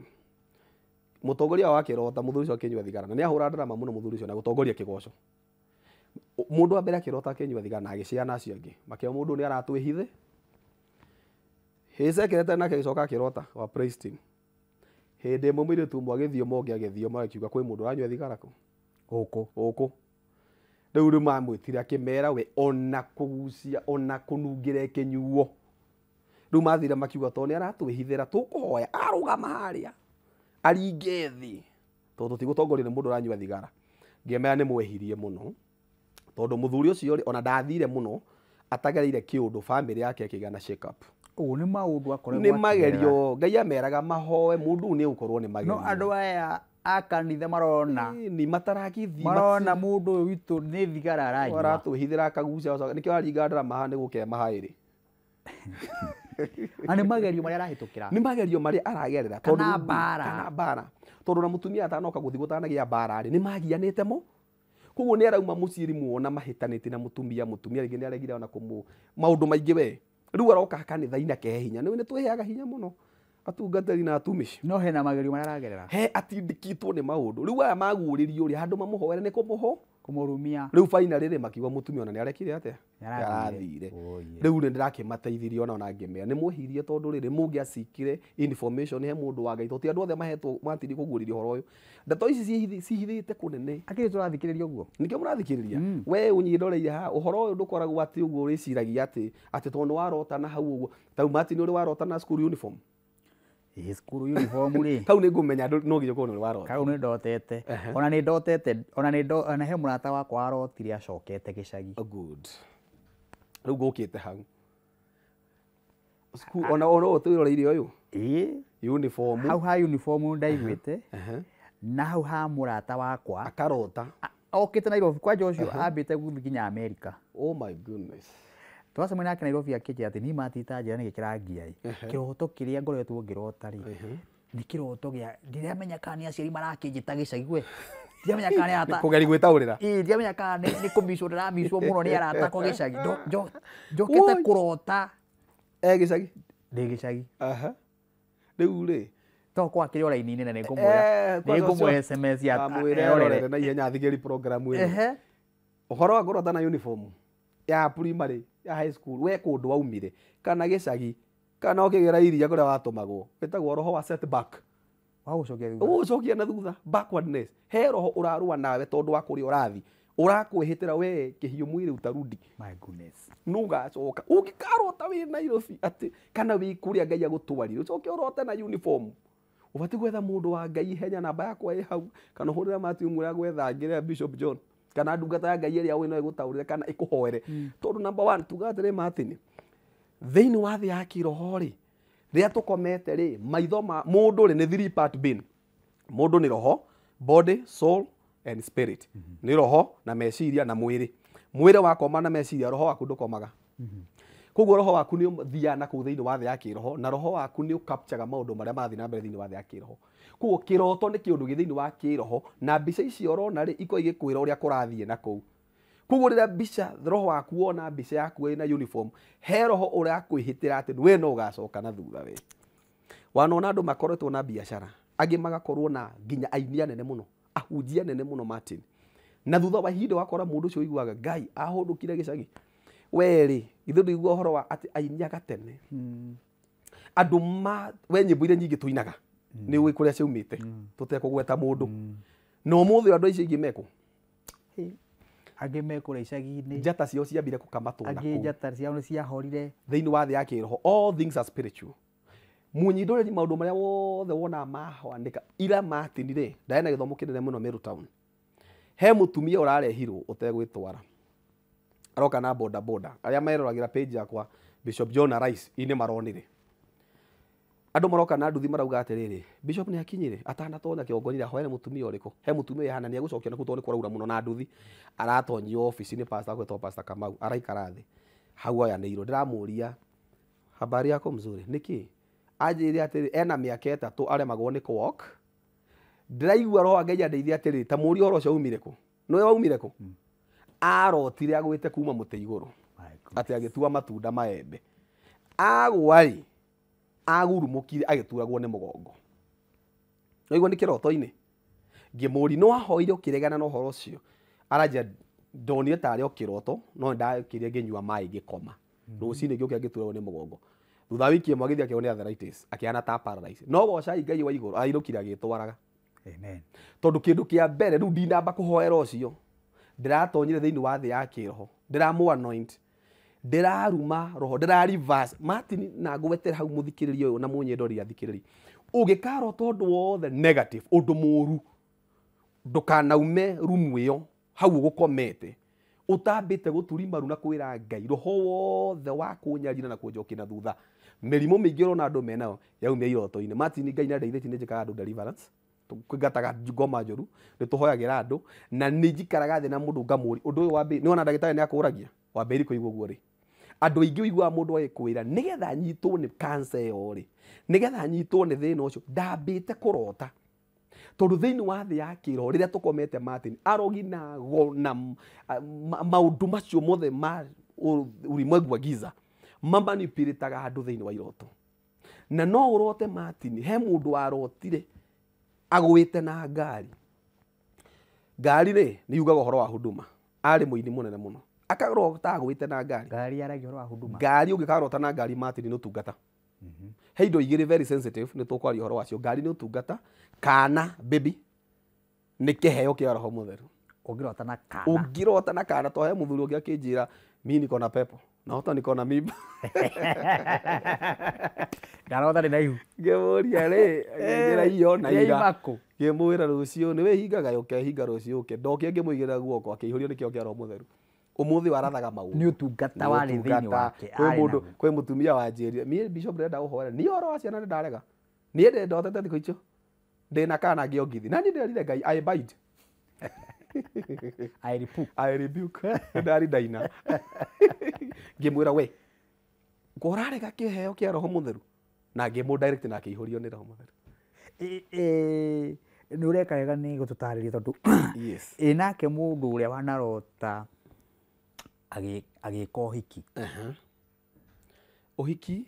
Mũtongoria wa kĩrota mũthuri ũcio akĩnyua thigara na nĩahũra ndarama mũno mũthuri ũcio na gũtongoria kĩgoco. Mũndũ wa mbere akĩrota akĩnyua thigara na agĩciana acio angĩ makĩona mũndũ nĩ aratwĩhithe. His secretary nake agĩcoka akĩrota wa praise team. Hĩndĩ ĩmwe mũirĩtu ũmwe agĩthioma ũngĩ agĩthioma akiuga kwĩ mũndũ ũranyua thigara kũ? Gũkũ. Gũkũ. Rĩu rĩu mamwĩtire akĩmera we ona kũgucia ona kũnungĩra ĩkĩnyuo. Rĩu mathire makiuga tondũ nĩ aratwĩhithĩra tũkũhoya arũgama harĩa aringe thĩ tondũ tũtigũtongorio nĩ mũndũ ũranyua thigara. Ngĩmera nĩ mwehirie mũno tondũ mũthuri ũcio rĩ ona ndathire mũno atagereire kĩũndũ family yake ĩkĩgĩa na shake up. Ũũ nĩ maũndũ akoretwo nĩ magerio. Ngai ameraga mahoe mũndũ ũyũ nĩ ũkorwo nĩ magerio. No andũ aya A kanitha marona. Ni mataragĩthiĩ. Marona mũndũ ũyũ witũ nĩ thigara aranyua. Aratwĩhithĩra akagucia nĩkĩo aringa ndarama haha nĩ gũkema haĩrĩ. Na nĩ magerio marĩa arahĩtũkĩra. Nĩ magerio marĩa aragerera. Kana mbara. Kana mbara. Tondũ na mũtumia atanoka gũthiĩ gũtanagĩa mbara rĩ, nĩ magianĩte mo. Koguo nĩ arauma mũciĩ rĩmwe ona mahĩtanĩtie na mũtumia, mũtumia rĩngĩ nĩ aregire ona kũmũ maũndũ maingĩ we. Rĩu aroka kanitha-inĩ akehe hinya. Nĩ twĩheaga hinya mũno atungatĩri na atumishi. No hena magerio marĩa aragerera. He atindĩkĩtwo nĩ maũndũ. Rĩu aya maguũrĩrio rĩ, handũ mamũhoere nĩ kũmũho kũmũrumia. Rĩu finally rĩ makiuga mũtumia ona nĩ arekire atĩa? Nĩarathire. Rĩu nĩ ndĩrakĩmateithirie ona ngĩmera nĩ mwĩhirie tondũ rĩrĩ mũngĩacikire information he mũndũ wa Ngai tondũ ti andũ othe mahetwo matiri kũguũrĩrio ũhoro ũyũ. Ndeto ici cihithĩte kũnene. Akĩrĩ tũrathikĩrĩria ũguo? Nĩkĩo mũrathikĩrĩria. We ũnyindoreire haha ũhoro ũyũ ndũkoragwo atĩ ũguo ũrĩciragia atĩ tondũ nĩ warota na hau ũguo. Ta Martin ũrĩ warota na school uniform. Ĩ school uniform rĩ. Kau nĩ ngũmenya no nginya ũkorwo nĩ warota. Kau nĩ ndotete. Ona nĩ ndotete, ona nĩ ona he mũrata wakwa arotire acokete gĩcagi. Good. Rĩu ngũkĩte hau. School ona ona twĩroreire ũyũ. Ĩ uniform. Hau ha uniform ndaiguĩte. Na hau ha mũrata wakwa akarota. Okĩte Nairobi kwanja ũcio ambĩte gũthiĩ nginya America. Oh my goodness. Twacemania nake Nairobi akĩnjĩra atĩ niĩ matita njĩra nĩ gĩkĩrangia ĩ. Kĩroto kĩrĩa ngoretwo ngĩrota rĩ, nĩ kĩroto gĩa ndiramenya kana nĩ aciari marakĩnjĩta gĩcagi we. Ndiramenya kana nĩ arata. Kũgeria gwĩtaũrĩra. Ĩ ndiramenya kana nĩ kũmicwo ndĩramicwo mũno nĩ arata kwa gĩcagi. Njokĩte kũrota. E gĩcagi? Ndĩ gĩcagi. Rĩu rĩ to kwa kĩrĩ raini-inĩ na nĩngũmwĩra. Nĩngũmũhe SMS ya erorere na ihenya athikĩrĩrie program ĩno. Ũhoro wa kũrota na uniform ya primary ya high school we kũndũ waumire kana gĩcagi kana ũkĩgera iria kũrĩa watũmagwo wĩtagwo roho wa setback. Wa gũcokia thutha. Ũgũcokia na thutha backwardness. He roho ũrarũa nawe tondũ wa kũrĩa ũrathi ũrakwĩhĩtĩra we kĩhiũ mwĩrĩ utarudi. My goodness. Nũgacoka ũngĩkarota wĩ Nairobi atĩ kana wĩ kũrĩa Ngai agũtwarire ũcoke ũrote na uniform. Ũbatiĩ gwetha mũndũ wa Ngai ihenya namba yakwa ĩ hau kana ũhũrĩre Matthew mwĩre gwetha ngĩre Bishop John kana ndungata ya Ngai ĩrĩa ũĩ no ĩgũtaũrĩre kana ĩkũhoere. Tondũ number 1 tuga atĩrĩ Martin, thĩinĩ wa thĩ ya kĩroho rĩ, rĩrĩa tũkomete rĩ, maitho ma mũndũ rĩ nĩ 3 part being. Mũndũ nĩ roho, body, soul and spirit. Nĩ roho na meciria na mwĩrĩ. Mwĩrĩ wakoma na meciria, roho waku ndũkomaga. Koguo roho waku nĩ ũthiaga na kũu thĩinĩ wa thĩ ya kĩroho na roho waku nĩ ũkapchaga maũndũ marĩa marathiĩ na mbere thĩinĩ wa thĩ ya kĩroho. Koguo kĩroto nĩ kĩũndũ gĩ thĩinĩ wa kĩroho na mbica icio ũrona rĩ ikoragwo igĩkwĩra ũrĩa kũrathiĩ na kũu. Koguo rĩrĩa mbica roho waku wona mbica yaku ĩna uniform, he roho ũrakwĩhĩtĩra atĩ we no ũgacoka na thutha we. Wanona andũ makoretwo na biacara, angĩ magakorwo na nginya aini anene mũno, ahunjia anene mũno Martin. Na thutha wa ihinda wakora mũndũ ũcio ũiguaga Ngai ahũndũkire gĩcagi. We rĩ, ithuĩ ndũigua ũhoro wa atĩ aini a gatene. Andũ ma we nyĩmbo iria nyingĩ tũinaga nĩ ũĩ kũrĩa ciaumĩte tũtekũgweta mũndũ. Na ũmũthĩ andũ aicio aingĩ mekũ? Angĩ mekũrĩa icagi-inĩ. Njata ciao ciambire kũkamatwo na Angĩ kũu. njata ciao nĩ ciahorire. Thĩinĩ wa thĩ ya kĩroho all things are spiritual. Mũnyindũrĩri maũndũ marĩa wothe wonaga mahanĩka. Ira Martin rĩ, ndarĩ na gĩthomo kĩnene mũno Meru Town. He mũtumia ũrarehirwo ũtegwĩtwara. Aroka na boda boda. Arĩa meroragĩra page yakwa Bishop John Rice inĩ maronire. Andũ maroka na nduthi marauga atĩrĩrĩ, Bishop nĩ akinyire atanatonya kĩongo-inĩ ahoere mũtumia ũrĩkũ. He mũtumia hana nĩ egũcokia na kũu tondũ nĩ kũraura mũno na nduthi. Aratonyio ofici nĩ pastor gwetwo Pastor Kamau araikara thĩ. Hau oyanĩirwo ndĩramũria habari yako mzuri nĩkĩ? Anjĩrire atĩrĩ ena mĩaka 3 aremagwo nĩ kũ-walk. Ndĩraigua roho wa Ngai andeithia atĩrĩ ta mũrie ũhoro ũcio waumire kũ? Nĩwe waumire kũ? Arotire agwĩte kuma mũtĩ igũrũ atĩ agĩtua matunda maembe. Agwa rĩ agurumũkire agĩturagwo nĩ mũgongo. Waigua nĩ kĩroto-inĩ. Ngĩmũria no ahoire ũkĩregana na ũhoro ũcio. Aranjĩra ndonire tarĩ o kĩroto no nĩndakĩrire ngĩnyua maĩ ngĩkoma. Rũcinĩ ngĩũkĩra ngĩturagwo nĩ mũgongo. Thutha wa wiki ĩmwe agĩthiĩ akĩonwo nĩ arthritis akĩhana ta paralysis. No gocai Ngai wa igũrũ ainũkire agĩtwaraga. Amen. Tondũ kĩndũ kĩa mbere rĩu ndinamba kũhoera ũcio ndĩratonyire thĩinĩ wa thĩ ya kĩroho ndĩramũ anoint ndĩraruma roho ndĩra reverse Martin na ngwetere hau mũthikĩrĩria ũyũ na mũnyendori athikĩrĩria ũngĩkarota ũndũ wothe negative ũndũ mũru ndũkanaume rumu ĩyo hau ũgũkomete ũtambĩte gũturi maru na kwĩra Ngai roho wothe wa kũnyarira na kũnjokia na thutha mĩrimũ mĩingĩ ũrona andũ menayo yaumia iroto-inĩ. Martin Ngai nĩ andeithĩtie nĩ njĩkaga andũ deliverance Tũingataga ngoma njũru, nĩ tũhoyagĩra andũ, na nĩ njikaraga thĩ na mũndũ ngamũri ũndũ ũyũ wa mbere. Nĩ wona ndagĩtarĩ nĩ akũragia wambĩrĩria kũigua ũguo rĩ, andũ aingĩ ũiguaga mũndũ agĩkwĩra nĩgetha anyitwo nĩ cancer ĩyo rĩ, nĩgetha anyitwo nĩ thĩna ũcio, ndambĩte kũrota. Tondũ thĩinĩ wa thĩ ya kĩroho rĩrĩa tũkomete Martin, arogi na ago na maũndũ macio mothe ma ulimwengu wa giza mamanipulataga andũ thĩinĩ wa iroto. Na no ũrote Martin, he mũndũ warotire agũĩte na ngari. Ngari rĩ nĩ yugaga ũhoro wa huduma, arĩ mũini mũnene mũno, akarota agũĩte na ngari. Ngari yaragia ũhoro wa huduma. Ngari ũngĩkarota na ngari Martin nĩ ũtungata. He indo igĩrĩ very sensitive nĩ tũkwaria ũhoro wacio. Ngari nĩ ũtungata, kana baby nĩ kĩheo kĩa Roho Mũtheru. Ũngĩrota na kana. Ũngĩrota na kana, to he mũthuri ũngĩ akĩnjĩra mi niko na pepo na hota niko na mimba. Ndarota ndĩ na ihu. Ngĩmũria rĩ, akĩnjĩra iyo na ira. Ĩrĩa Ngĩmwĩra rũciũ nĩ wĩhingaga ũkehinga rũciũ ũke. Ndokire ngĩmũigĩrĩra guoko akĩihũrio nĩ kĩo kĩa Roho Mũtheru. Ũmũthĩ warathaga maũndũ. Nĩ ũtungata warĩ thĩinĩ wake. Kwĩ mũndũ, kwĩ mũtumia wanjĩrire, niĩ bishop ndĩrenda gũhoera. Niĩ ũhoro wa ciana nĩ ndarega. Niĩ ndĩ ndotete thikũ icio. Ndĩna kana ngĩongithia. Na niĩ ndĩrerire Ngai, I abide. I rebuke. I rebuke. Ndari ndaina. Ngĩmwĩra we, ngũrarega kĩheo kĩa Roho Mũtheru. Na ngĩmũ direct na akĩihũrio nĩ Roho Mũtheru. Nĩ ũreka wega nĩ gũtũtarĩria tondũ Yes. ĩ nake mũndũ ũrĩa wanarota agĩka ũhiki. Ũhiki,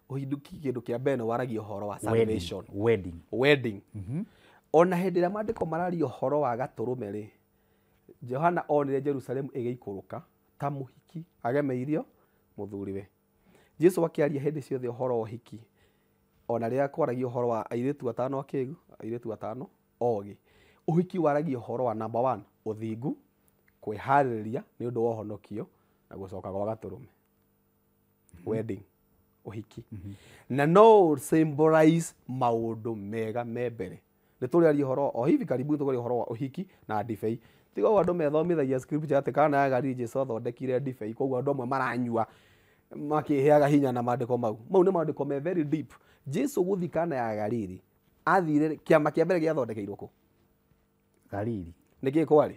ũhiki kĩndũ kĩa mbere nĩ waragia ũhoro wa Wedding. salvation. Wedding. Wedding. Ona hĩndĩ ĩrĩa maandĩko mararia ũhoro wa gatũrũme rĩ, Johana onire Jerusalemu ĩgĩikũrũka ta mũhiki agemeirio mũthuriwe. Jesu akĩaria hĩndĩ ciothe ũhoro wa ũhiki, ona rĩrĩa kwaragia ũhoro wa airĩtu atano akĩgu, airĩtu atano ogĩ. Ũhiki waragia ũhoro wa number one, ũthingu, kwĩharĩrĩria nĩ ũndũ wa ũhonokio na gũcoka gwa gatũrũme. Wedding, ũhiki. Na no symbolize maũndũ mega me mbere. Nĩ tũrĩaria ũhoro o hivi karibuni, tũkwaria ũhoro wa ũhiki na ndibei. Tiga ũguo andũ methomithagia scripture atĩ Kana ya Galili Jesu athondekire ndibei, koguo andũ amwe maranyua makĩheaga hinya na maandĩko mau. Mau nĩ maandĩko me very deep. Jesu gũthiĩ Kana ya Galili, athire kĩama kĩa mbere gĩathondekeirwo kũ? Galili. Nĩ kĩĩ kwarĩ?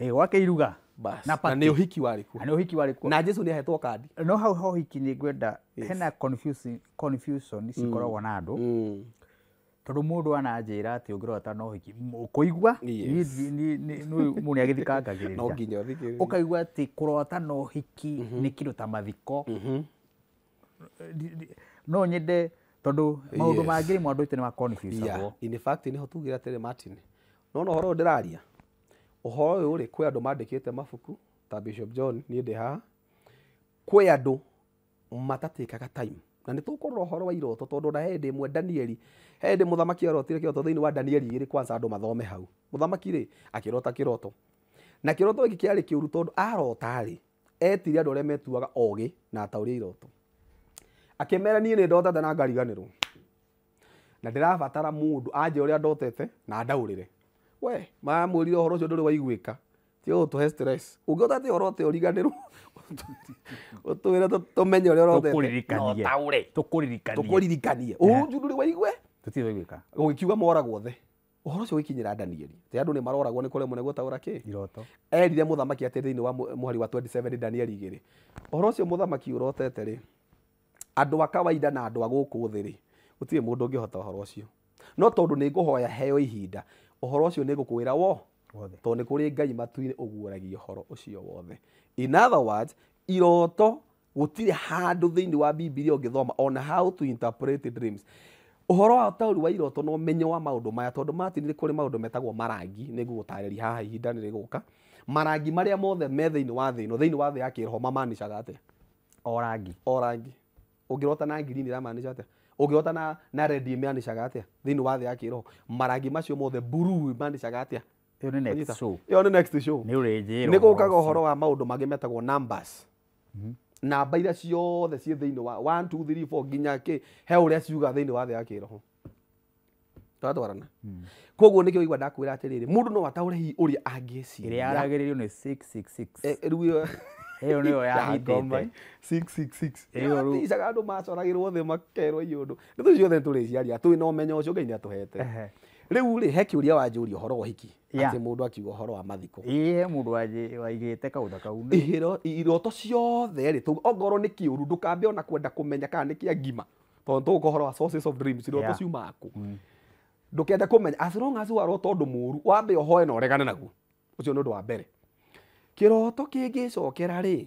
Ĩ gwake iruga. Bas. Na Na party. nĩ ũhiki warĩ kuo. Na nĩ ũhiki warĩ kuo. Na Jesu nĩ ahetwo kandi. No hau ha ũhiki nĩ ngwenda hena confusion cikoragwo na andũ. Tondũ mũndũ ananjĩra atĩ ũngĩrota na ũhiki ũkũigua mũndũ nĩ agĩthikangagĩrĩria. No nginya ũthikĩrĩrie. Ũkaigua atĩ kũrota na ũhiki nĩ kĩndũ ta mathiko. No nyende tondũ maũndũ mangĩ rĩmwe andũ aitũ nĩ ma-confuse-agwo. Yeah. In fact nĩho tugire atĩrĩ Martin, nona ũhoro ũyũ ndĩraria, ũhoro ũyũ rĩ, kwĩ andũ mandĩkĩte mabuku ta Bishop John, niĩ ndĩ haha, kwĩ andũ matatĩkaga time, na nĩ tũkũrora ũhoro wa iroto tondũ na hĩndĩ ĩmwe Danieli, he hĩndĩ mũthamaki arotire kĩroto thĩinĩ wa Danieli 2 kwanza andũ mathome hau. Mũthamaki rĩ akĩrota kĩroto, na kĩroto gĩkĩ kĩarĩ kĩũru tondũ arota rĩ, etire andũ arĩa metuaga ogĩ na ataũri a iroto, akĩmera niĩ nĩ ndotete na ngariganĩrwo, na ndĩrabatara mũndũ anje ũrĩa ndotete na ndaũrĩre. We mamwĩrire ũhoro ũcio ndũrĩ waiguĩka, tiga gũtũhe stress. Ũngĩhota atĩa ũrote ũriganĩrwo, ũtwĩre tũmenye ũrĩa ũrotete, Tũkũririkanie. na ũtaũre. Tũkũririkanie. Tũkũririkanie ũhoro ũcio ndũrĩ waigue. Tũtirĩ waiguĩka. Gũgĩkiuga moragwo othe. Ũhoro ũcio ũgĩkinyĩra Danieli, atĩ andũ nĩ maroragwo nĩ kũremwo nĩ gũtaũra kĩ iroto. Erire mũthamaki atĩ thĩinĩ wa mũhari wa 27 Danieli 2, ũhoro ũcio mũthamaki ũrotete rĩ, andũ a kawaida na andũ a gũkũ thĩ rĩ, gũtirĩ mũndũ ũngĩhota ũhoro ũcio, no tondũ nĩ ngũhoya heo ihinda, ũhoro ũcio nĩ ngũkwĩra wo Wothe. Tondũ nĩ kũrĩ Ngai matu-inĩ ũguũragia ũhoro ũcio wothe. In other words, iroto gũtirĩ handũ thĩinĩ wa Bibilia ũngĩthoma ona how to interpret dreams. Ũhoro wa ũtaũri wa iroto na ũmenyo wa maũndũ maya, tondũ Martin nĩ kũrĩ maũndũ metagwo marangi, nĩ ngũgũtarĩria haha ihinda nĩ rĩgũka. Marangi marĩa mothe me thĩinĩ wa thĩ ĩno, thĩinĩ wa thĩ ya kĩroho, mamaanishaga atĩa? O rangi. O rangi. Ũngĩrota na green ĩramaanisha atĩa? Ũngĩrota na red ĩmaanishaga atĩa? Thĩinĩ wa thĩ ya kĩroho marangi macio mothe, blue ĩmaanishaga atĩa? Ĩyo nĩ next Wanyita? show. Ĩyo nĩ next show. Nĩ ũrĩnjĩra Nĩ ũhoro gũkaga ũcio. Ũhoro wa maũndũ mangĩ metagwo numbers, namba iria ciothe ciĩ thĩinĩ wa 1 2 3 4 nginya kĩ, he ũrĩa ciuga thĩinĩ wa thĩ ya kĩroho. Tũratwarana? Koguo nĩkĩo igua ndakwĩra atĩrĩrĩ, mũndũ no ataũre hihi ũrĩa Ĩrĩa angĩciria. yaragĩrĩrio nĩ 666. Rĩu ĩyo Ĩyo nĩyo ya ngoma, yahitĩte. 666. Ĩyo rĩu- Ticaga andũ macoragĩrwo thĩ makerwo iũndũ nĩ tũ ciothe tũrĩciaria twĩ na ũmenyo ũcio Ngai nĩ atũhete. Rĩu rĩ he kĩũria wanjũria ũhoro wa ũhiki atĩ mũndũ akiuga ũhoro wa mathiko. Ĩĩ he mũndũ waigĩte kaũndũ kau. Iroto ciothe rĩ ongorwo nĩ kĩũru ndũkambe ona kwenda kũmenya kana nĩ kĩa ngima tondũ tũgũka ũhoro wa sources of dreams iroto ciumaga kũ. Ndũkende kũmenya as long as warota ũndũ mũũru wambe ũhoe na ũregane naguo. Ũcio nĩ ũndũ wa mbere. Kĩroto kĩngĩcokera rĩ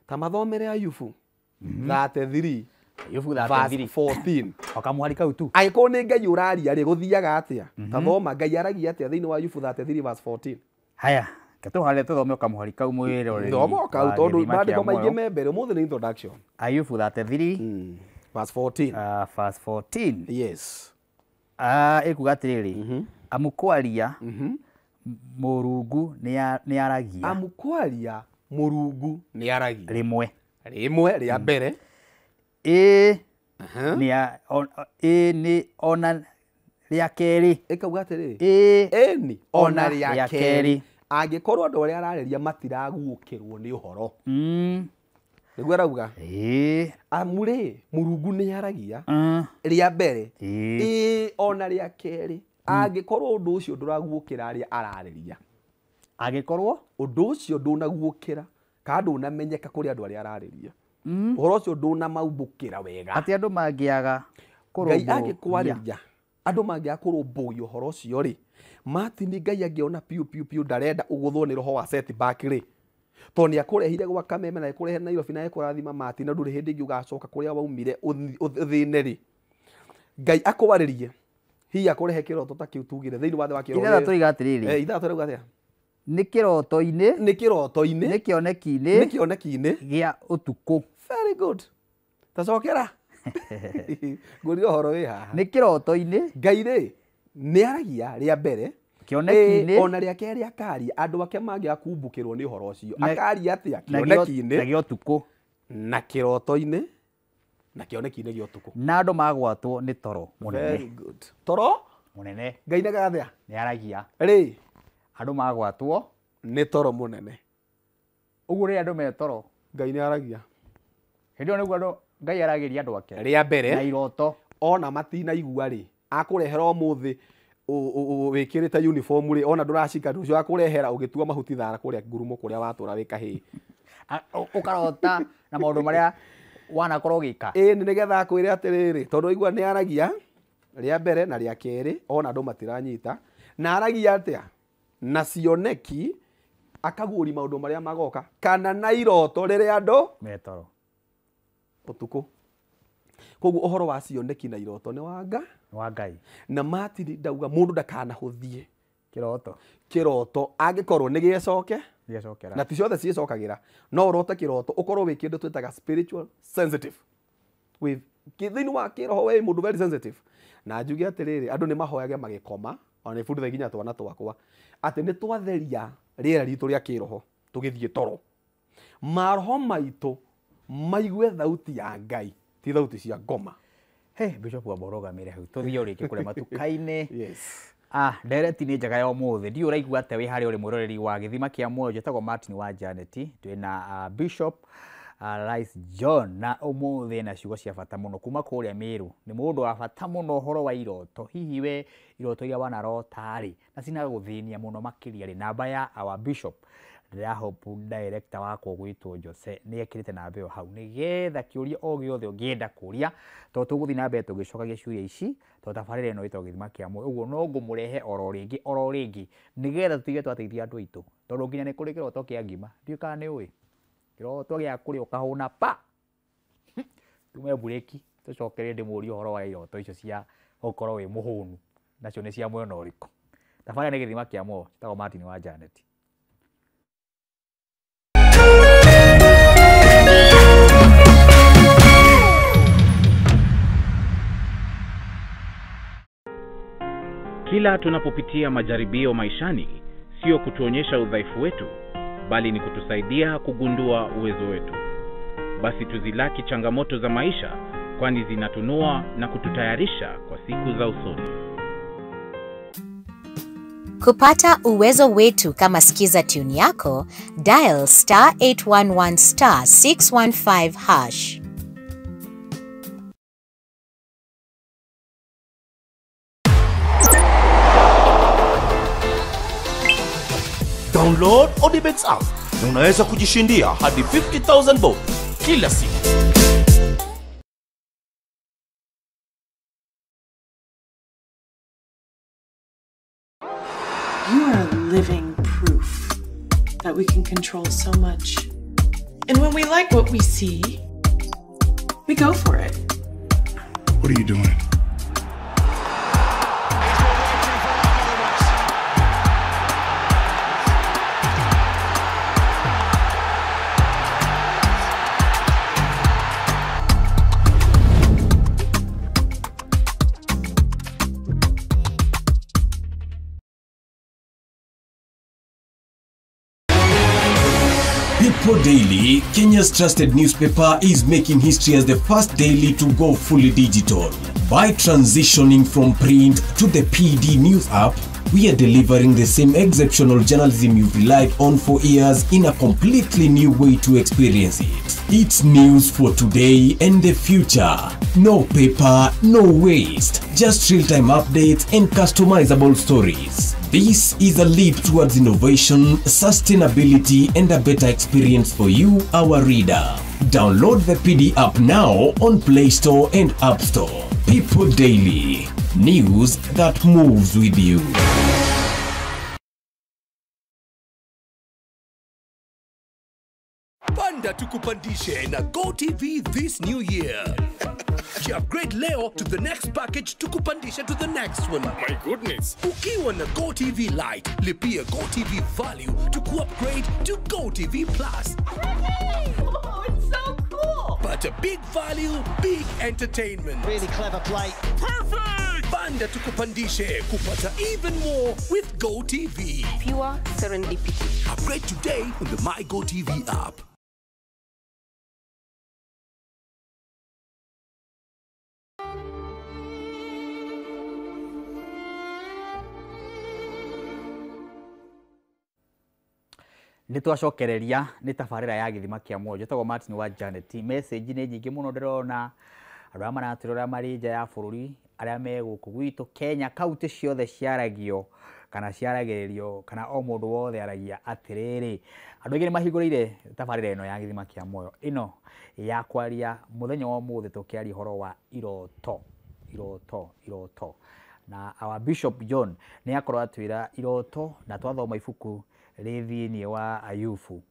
ta mathomere Ayubu 33 Ayubu 33 14 okamwari kau tu. Angĩkorwo nĩ Ngai ũraria rĩ gũthiaga atĩa? Ta thoma Ngai aragia atĩa thĩinĩ wa Ayubu 33 verse 14. Haya, ketũhare tũthome okamũhari kau mwĩroreri. Thoma kau tondũ maandĩko maingĩ me mbere ũmũthĩ nĩ introduction. Ayubu 33 verse 14. Verse 14. Yes. Ĩkuga atĩrĩrĩ, amu kwaria Mũrungu nĩ aragia. Amu kwaria Mũrungu nĩ aragia. Rĩmwe. Rĩmwe rĩa mbere. Ĩĩ nĩ ona rĩa kerĩ. Ĩkauga atĩrĩrĩ. Ĩĩ ĩni ona rĩa kerĩ. Angĩkorwo andũ arĩa ararĩria matiraguũkĩrwo nĩ ũhoro. Nĩguo arauga. Ĩĩ. Amu rĩ Mũrungu nĩ aragia rĩa mbere. Ĩĩ ona rĩa kerĩ. Angĩkorwo ũndũ ũcio ndũraguũkĩra arĩa ararĩria. Angĩkorwo ũndũ ũcio ndũnaguũkĩra kana ndũnamenyeka kũrĩ andũ arĩa ararĩria. Ũhoro ũcio ndũnamaumbũkĩra wega. Atĩ andũ mangĩaga kũrũmbũiya. Ngai angĩkwarĩria andũ mangĩaga kũrũmbũiya ũhoro ũcio rĩ, Martin Ngai angĩona piũ piũ piũ ndarenda ũgũthwo nĩ roho wa setback rĩ, tondũ nĩ akũrehire gwa Kameme na akũrehe Nairobi na ekũrathima Martin na ndũrĩ hĩndĩ ĩngĩ ũgacoka kũrĩa waumire ũthĩne rĩ, Ngai akwarĩrie hihi akũrehe kĩroto ta kĩu tugire thĩinĩ wa thĩ wa kĩroto. Ithathatũ iga atĩrĩrĩ. Ithathatũ rĩuga atĩa? Nĩ kĩroto-inĩ. Nĩ kĩroto-inĩ. Nĩ kĩoneki-inĩ. Nĩ kĩoneki-inĩ. Gĩa ũtukũ. Very good. Tacokera. Ngũrire ũhoro wĩ haha. Nĩ kĩroto-inĩ. Ngai rĩ nĩ aragia rĩa mbere. Kĩoneki-inĩ. Ona rĩa kerĩ akaria andũ ake mangĩaga kumbũkĩrwo nĩ ũhoro ũcio. Akaria atĩa? Kĩoneki-inĩ. Na gĩa ũtukũ. Na kĩroto-inĩ. Na kĩoneki-inĩ gĩa ũtukũ. Na andũ magwatwo nĩ toro mũnene. Very good. Toro mũnene. Ngai nĩagaga atĩa? Nĩ aragia. Rĩ andũ magwatwo nĩ toro mũnene. Ũguo rĩrĩa andũ me toro Ngai nĩ aragia. Hĩndĩ ĩyo nĩguo andũ Ngai aragĩria andũ ake. Rĩa mbere na iroto. Ona matinaigua rĩ akũrehera ũmũthĩ wĩkĩrĩte uniform rĩ ona ndũracika ndũcio akũrehera ũgĩtua mahuti thara kũrĩa ngurumo kũrĩa watũra wĩ kahĩĩ. Ũkarota na maũndũ marĩa wanakorwo ũgĩka. Ĩĩ nĩgetha akwĩre atĩrĩrĩ tondũ aigua nĩ aragia rĩa mbere na rĩa kerĩ ona andũ matiranyita na aragia atĩa na cioneki akaguũria maũndũ marĩa magoka kana na iroto rĩrĩa andũ me toro ũtukũ. Koguo ũhoro wa cioneki na iroto nĩ wa Ngai. Na Martin ndauga mũndũ ndakanahũthie kĩroto. Kĩroto angĩkorwo nĩ gĩcoke gĩcokera. Na ti ciothe ciĩcokagĩra no ũrote kĩroto ũkorwo wĩ kĩndũ twĩtaga spiritual sensitive. With thĩinĩ wa kĩroho wĩ mũndũ very sensitive. Na njuge atĩrĩrĩ andũ nĩ mahoyage magĩkoma ona nĩbundithagia nginya twana twakwa atĩ nĩ twatheria rĩera ritũ rĩa kĩroho tũgĩthiĩ toro. Maroho maitũ maigue thauti ya Ngai ti thauti cia ngoma. He Bishop wa mũrũgamĩre hau tũthiĩ o rĩngĩ kũrĩa matuka-inĩ. Yes. Ndereti nĩ njega ya ũmũthĩ. Ndiũĩ ũraigua atĩa wĩ harĩa ũrĩ mwĩroreri wa gĩthima kĩa muoyo. Njĩtagwo Martin wa Janet. Twĩna Bishop Rice John na ũmũthĩ na ciugo cia bata mũno kuma kũrĩa Meru. Nĩ mũndũ wa bata mũno ũhoro wa iroto. Hihi we iroto iria wanarota rĩ na cinagũthĩnia mũno makĩria rĩ, namba ya our Bishop ndĩrahope director wakwa ũgwĩtwo Jose nĩ ekĩrĩte namba ĩyo hau nĩgetha kĩũria o gĩothe ũngĩenda kũria tondũ tũgũthiĩ na mbere tũgĩcokagia ciũria ici tondũ tabarĩra ĩno ĩtagwo gĩthima kĩa muoyo. Ũguo no ngũmũrehe oro rĩngĩ oro rĩngĩ nĩgetha tũtige twateithia andũ aitũ tondũ nginya nĩ kũrĩ kĩroto kĩa ngima. Ndiũĩ kana nĩ ũĩ kĩroto gĩa kũrĩa ũkahũna pa tume mburĩki tũcokere ndĩmũrie ũhoro wa iroto icio cia gũkorwo wĩ mũhũnu nacio nĩ cia mwena ũrĩkũ. Tabarĩra nĩ gĩthima kĩa muoyo. Njĩtagwo Martin wa Janet. Kila tunapopitia majaribio maishani, sio kutuonyesha udhaifu wetu, bali ni kutusaidia kugundua uwezo wetu. Basi tuzilaki changamoto za maisha, kwani zinatunua na kututayarisha kwa siku za usoni. Kupata uwezo wetu kama Skiza tune yako, dial *811 *615#. Download Odibets app na unaweza kujishindia hadi 50,000 bob kila siku. You are living proof that we can control so much. And when we like what we see, we go for it. What are you doing? People Daily, Kenya's trusted newspaper, is making history as the first daily to go fully digital. By transitioning from print to the PD News app, we are delivering the same exceptional journalism you've relied on for years in a completely new way to experience it. It's news for today and the future. No paper, no waste. Just real-time updates and customizable stories. This is a leap towards innovation, sustainability, and a better experience for you, our reader. Download the PD app now on Play Store and App Store. People Daily. News that moves with you. Panda tukupandishe na GoTV this new year. Upgrade leo to the next package tukupandisha to the next one. My goodness. Ukiwa na GoTV Lite, lipia GoTV Value to upgrade to GoTV Plus. Oh, it's so cool. But a big value, big entertainment. Really clever play. Perfect! Panda tukupandishe kupata even more with GoTV. Pure serendipity. Upgrade today on the My GoTV app. Nĩ twacokereria nĩ tabarĩra ya gĩthima kĩa muoyo. Njĩtagwo Martin wa Janet. Message nĩ nyingĩ mũno ndĩrona andũ arĩa maratũrora marĩ nja ya bũrũri, arĩa me gũkũ gwitũ Kenya, kaunti ciothe ciaragio kana ciaragĩrĩrio kana o mũndũ wothe aragia atĩrĩrĩ. Andũ aingĩ nĩ mahingũrĩire tabarĩra ĩno ya gĩthima kĩa muoyo ĩno ya kwaria mũthenya wa ũmũthĩ, tũkĩaria ũhoro wa iroto, iroto, iroto. Na our Bishop John nĩ akorwo atwĩra iroto, na twathoma ibuku rĩ thĩinĩ wa Ayubu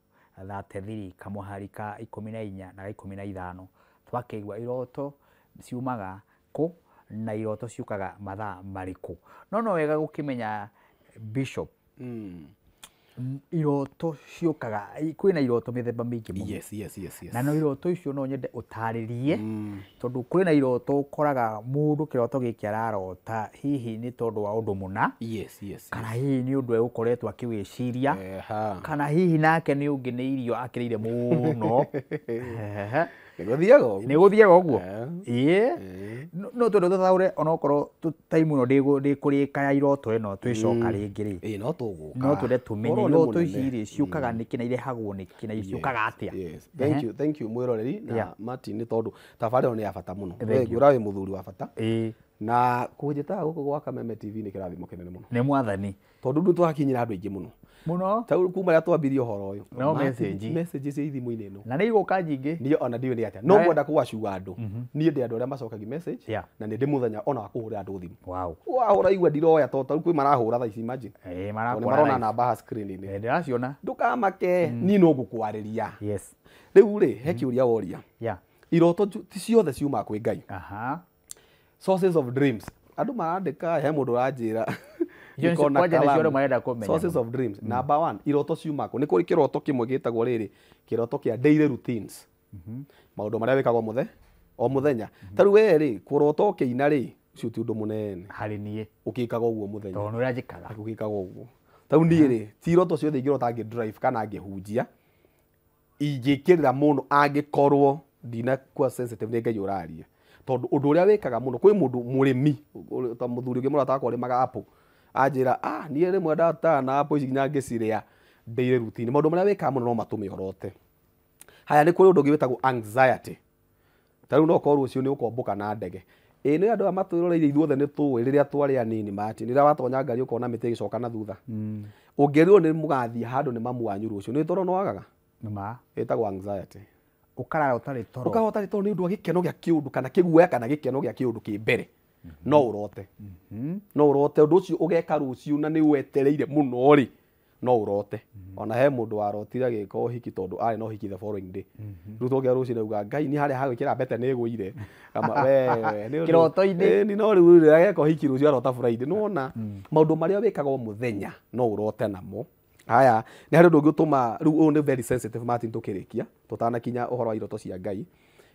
33 kamũhari ka 14 na 15, twakĩigua iroto ciumaga kũ na iroto ciũkaga mathaa marĩkũ. No wega gũkĩmenya Bishop, iroto ciũkaga, kwĩna iroto mĩthemba mĩingĩ mũno. Yes. Na no iroto icio no nyende ũtarĩrie, tondũ kwĩna iroto ũkoraga mũndũ kĩroto gĩkĩ ararota hihi nĩ tondũ wa ũndũ mũna. Yes. Kana hihi nĩ ũndũ egũkoretwo akĩwĩciria, kana hihi nake nĩ ũngĩ nĩ irio akĩrĩire mũno. Nĩ gũthiaga ũguo. Ĩĩ. No twende tũthaũre onokorwo time ĩno ndĩkũrĩka ya iroto ĩno twĩcoka rĩngĩ rĩ. Ĩĩ, no tũgũka. No twende tũmenye iroto ici rĩ ciũkaga nĩkĩ na irehagwo nĩkĩ na ciũkaga atĩa. Yes. Thank you mwĩroreri na Martin, nĩ tondũ tabarĩra ĩno nĩ ya bata mũno. We ngwĩra wĩ mũthuri wa bata. Ĩĩ. Na kũnjĩtaga gũkũ gwa Kameme TV nĩ kĩrathimo kĩnene mũno. Nĩ mwathani. Tondũ ndũ twakinyĩra andũ aingĩ mũno. Mũno. Ta kuma rĩrĩa twambirie ũhoro ũyũ. No message. Message cia thimũ-inĩ ĩno. Na nĩ igũka nyingĩ. Niĩ ona ndiũĩ nĩ atĩa. No ngwenda kũgacua andũ. Niĩ ndĩ andũ arĩa macokagia message na nĩ ndĩ mũthenya ona wa kũhũrĩra andũ thimũ. Wow. Wahũra igua ndiroya tondũ tarĩu kwĩ marahũra thaa ici, imagine. Ĩĩ, marakora. Marona namba haha screen-inĩ. Ndĩraciona. Ndũkamake, niĩ no ngũkwarĩria. Yes. Rĩu rĩ, he kĩũria woria. Yeah. Iroto ti ciothe ciumaga kwĩ Ngai. Aha. Sources of dreams. Andũ marandĩka, he mũndũ ũranjĩra. Sources of dreams. Number one, iroto ciumaga kũ? Nĩ kũrĩ kĩroto kĩmwe gĩtagwo rĩrĩ, kĩroto kĩa daily routines. Maũndũ marĩa wĩkaga o mũthenya. Ta rĩu we rĩ, kũrota ũkĩina rĩ, ũcio ti ũndũ mũnene. Harĩ niĩ. Ũkĩkaga ũguo mũthenya. Tondũ nĩ ũrĩa njĩkaga. Ũgĩkaga ũguo. Ta rĩu niĩ rĩ, ti iroto ciothe ingĩrota ngĩ drive kana ngĩhunjia, ingĩkĩrĩra mũno angĩkorwo ndinakuwa sensitive nĩ Ngai ũraria. Tondũ ũndũ ũrĩa wĩkaga mũno, kwĩ mũndũ mũrĩmi, ta mũthuri ũngĩ mũrata wakwa ũrĩmaga apple, anjĩra, niĩ rĩmwe ndataga na apple ici nginya ngĩcirĩa daily routine. Maũndũ marĩa wĩkaga mũno no matũme ũrote. Haya, nĩ kũrĩ ũndũ ũngĩ wĩtagwo anxiety. Ta rĩu no ũkorwo rũciũ nĩ ũkombũka na ndege. Ĩĩ nĩ andũ aya matwĩroreire ithuothe nĩ tũĩ rĩrĩa twarĩ anini Martin, rĩrĩa watonya ngari ũkona mĩtĩ ĩgĩcoka na thutha. Ũngĩrwo nĩ mũgathiĩ handũ nĩ mamu wanyu rũciũ nĩ toro no wagaga. Nĩma. Ĩtagwo anxiety. Ũkarara ũtarĩ toro. Ũkarara ũtarĩ toro nĩ ũndũ wa gĩkeno gĩa kĩũndũ kana kĩguoya kana gĩkeno gĩa kĩũndũ kĩ mbere. No ũrote. No ũrote ũndũ ũcio ũgeka rũciũ na nĩ wetereire mũno rĩ, no ũrote. Ona he mũndũ warotire agĩka ũhiki tondũ arĩ na ũhiki the following day. Rĩu tokĩra rũciũ auga Ngai ni harĩa hagwĩkĩra mbete nĩ ĩgũire. We nĩ kĩroto-inĩ. Ĩni no rĩu rĩrĩa ageka ũhiki rũciũ arota Friday. Nĩwona maũndũ marĩa wĩkaga o mũthenya no ũrote namo. Haya, nĩ harĩ ũndũ ũngĩ ũtũma rĩu ũyũ nĩ very sensitive Martin tũkĩrĩkia tũtanakinya ũhoro wa iroto cia Ngai,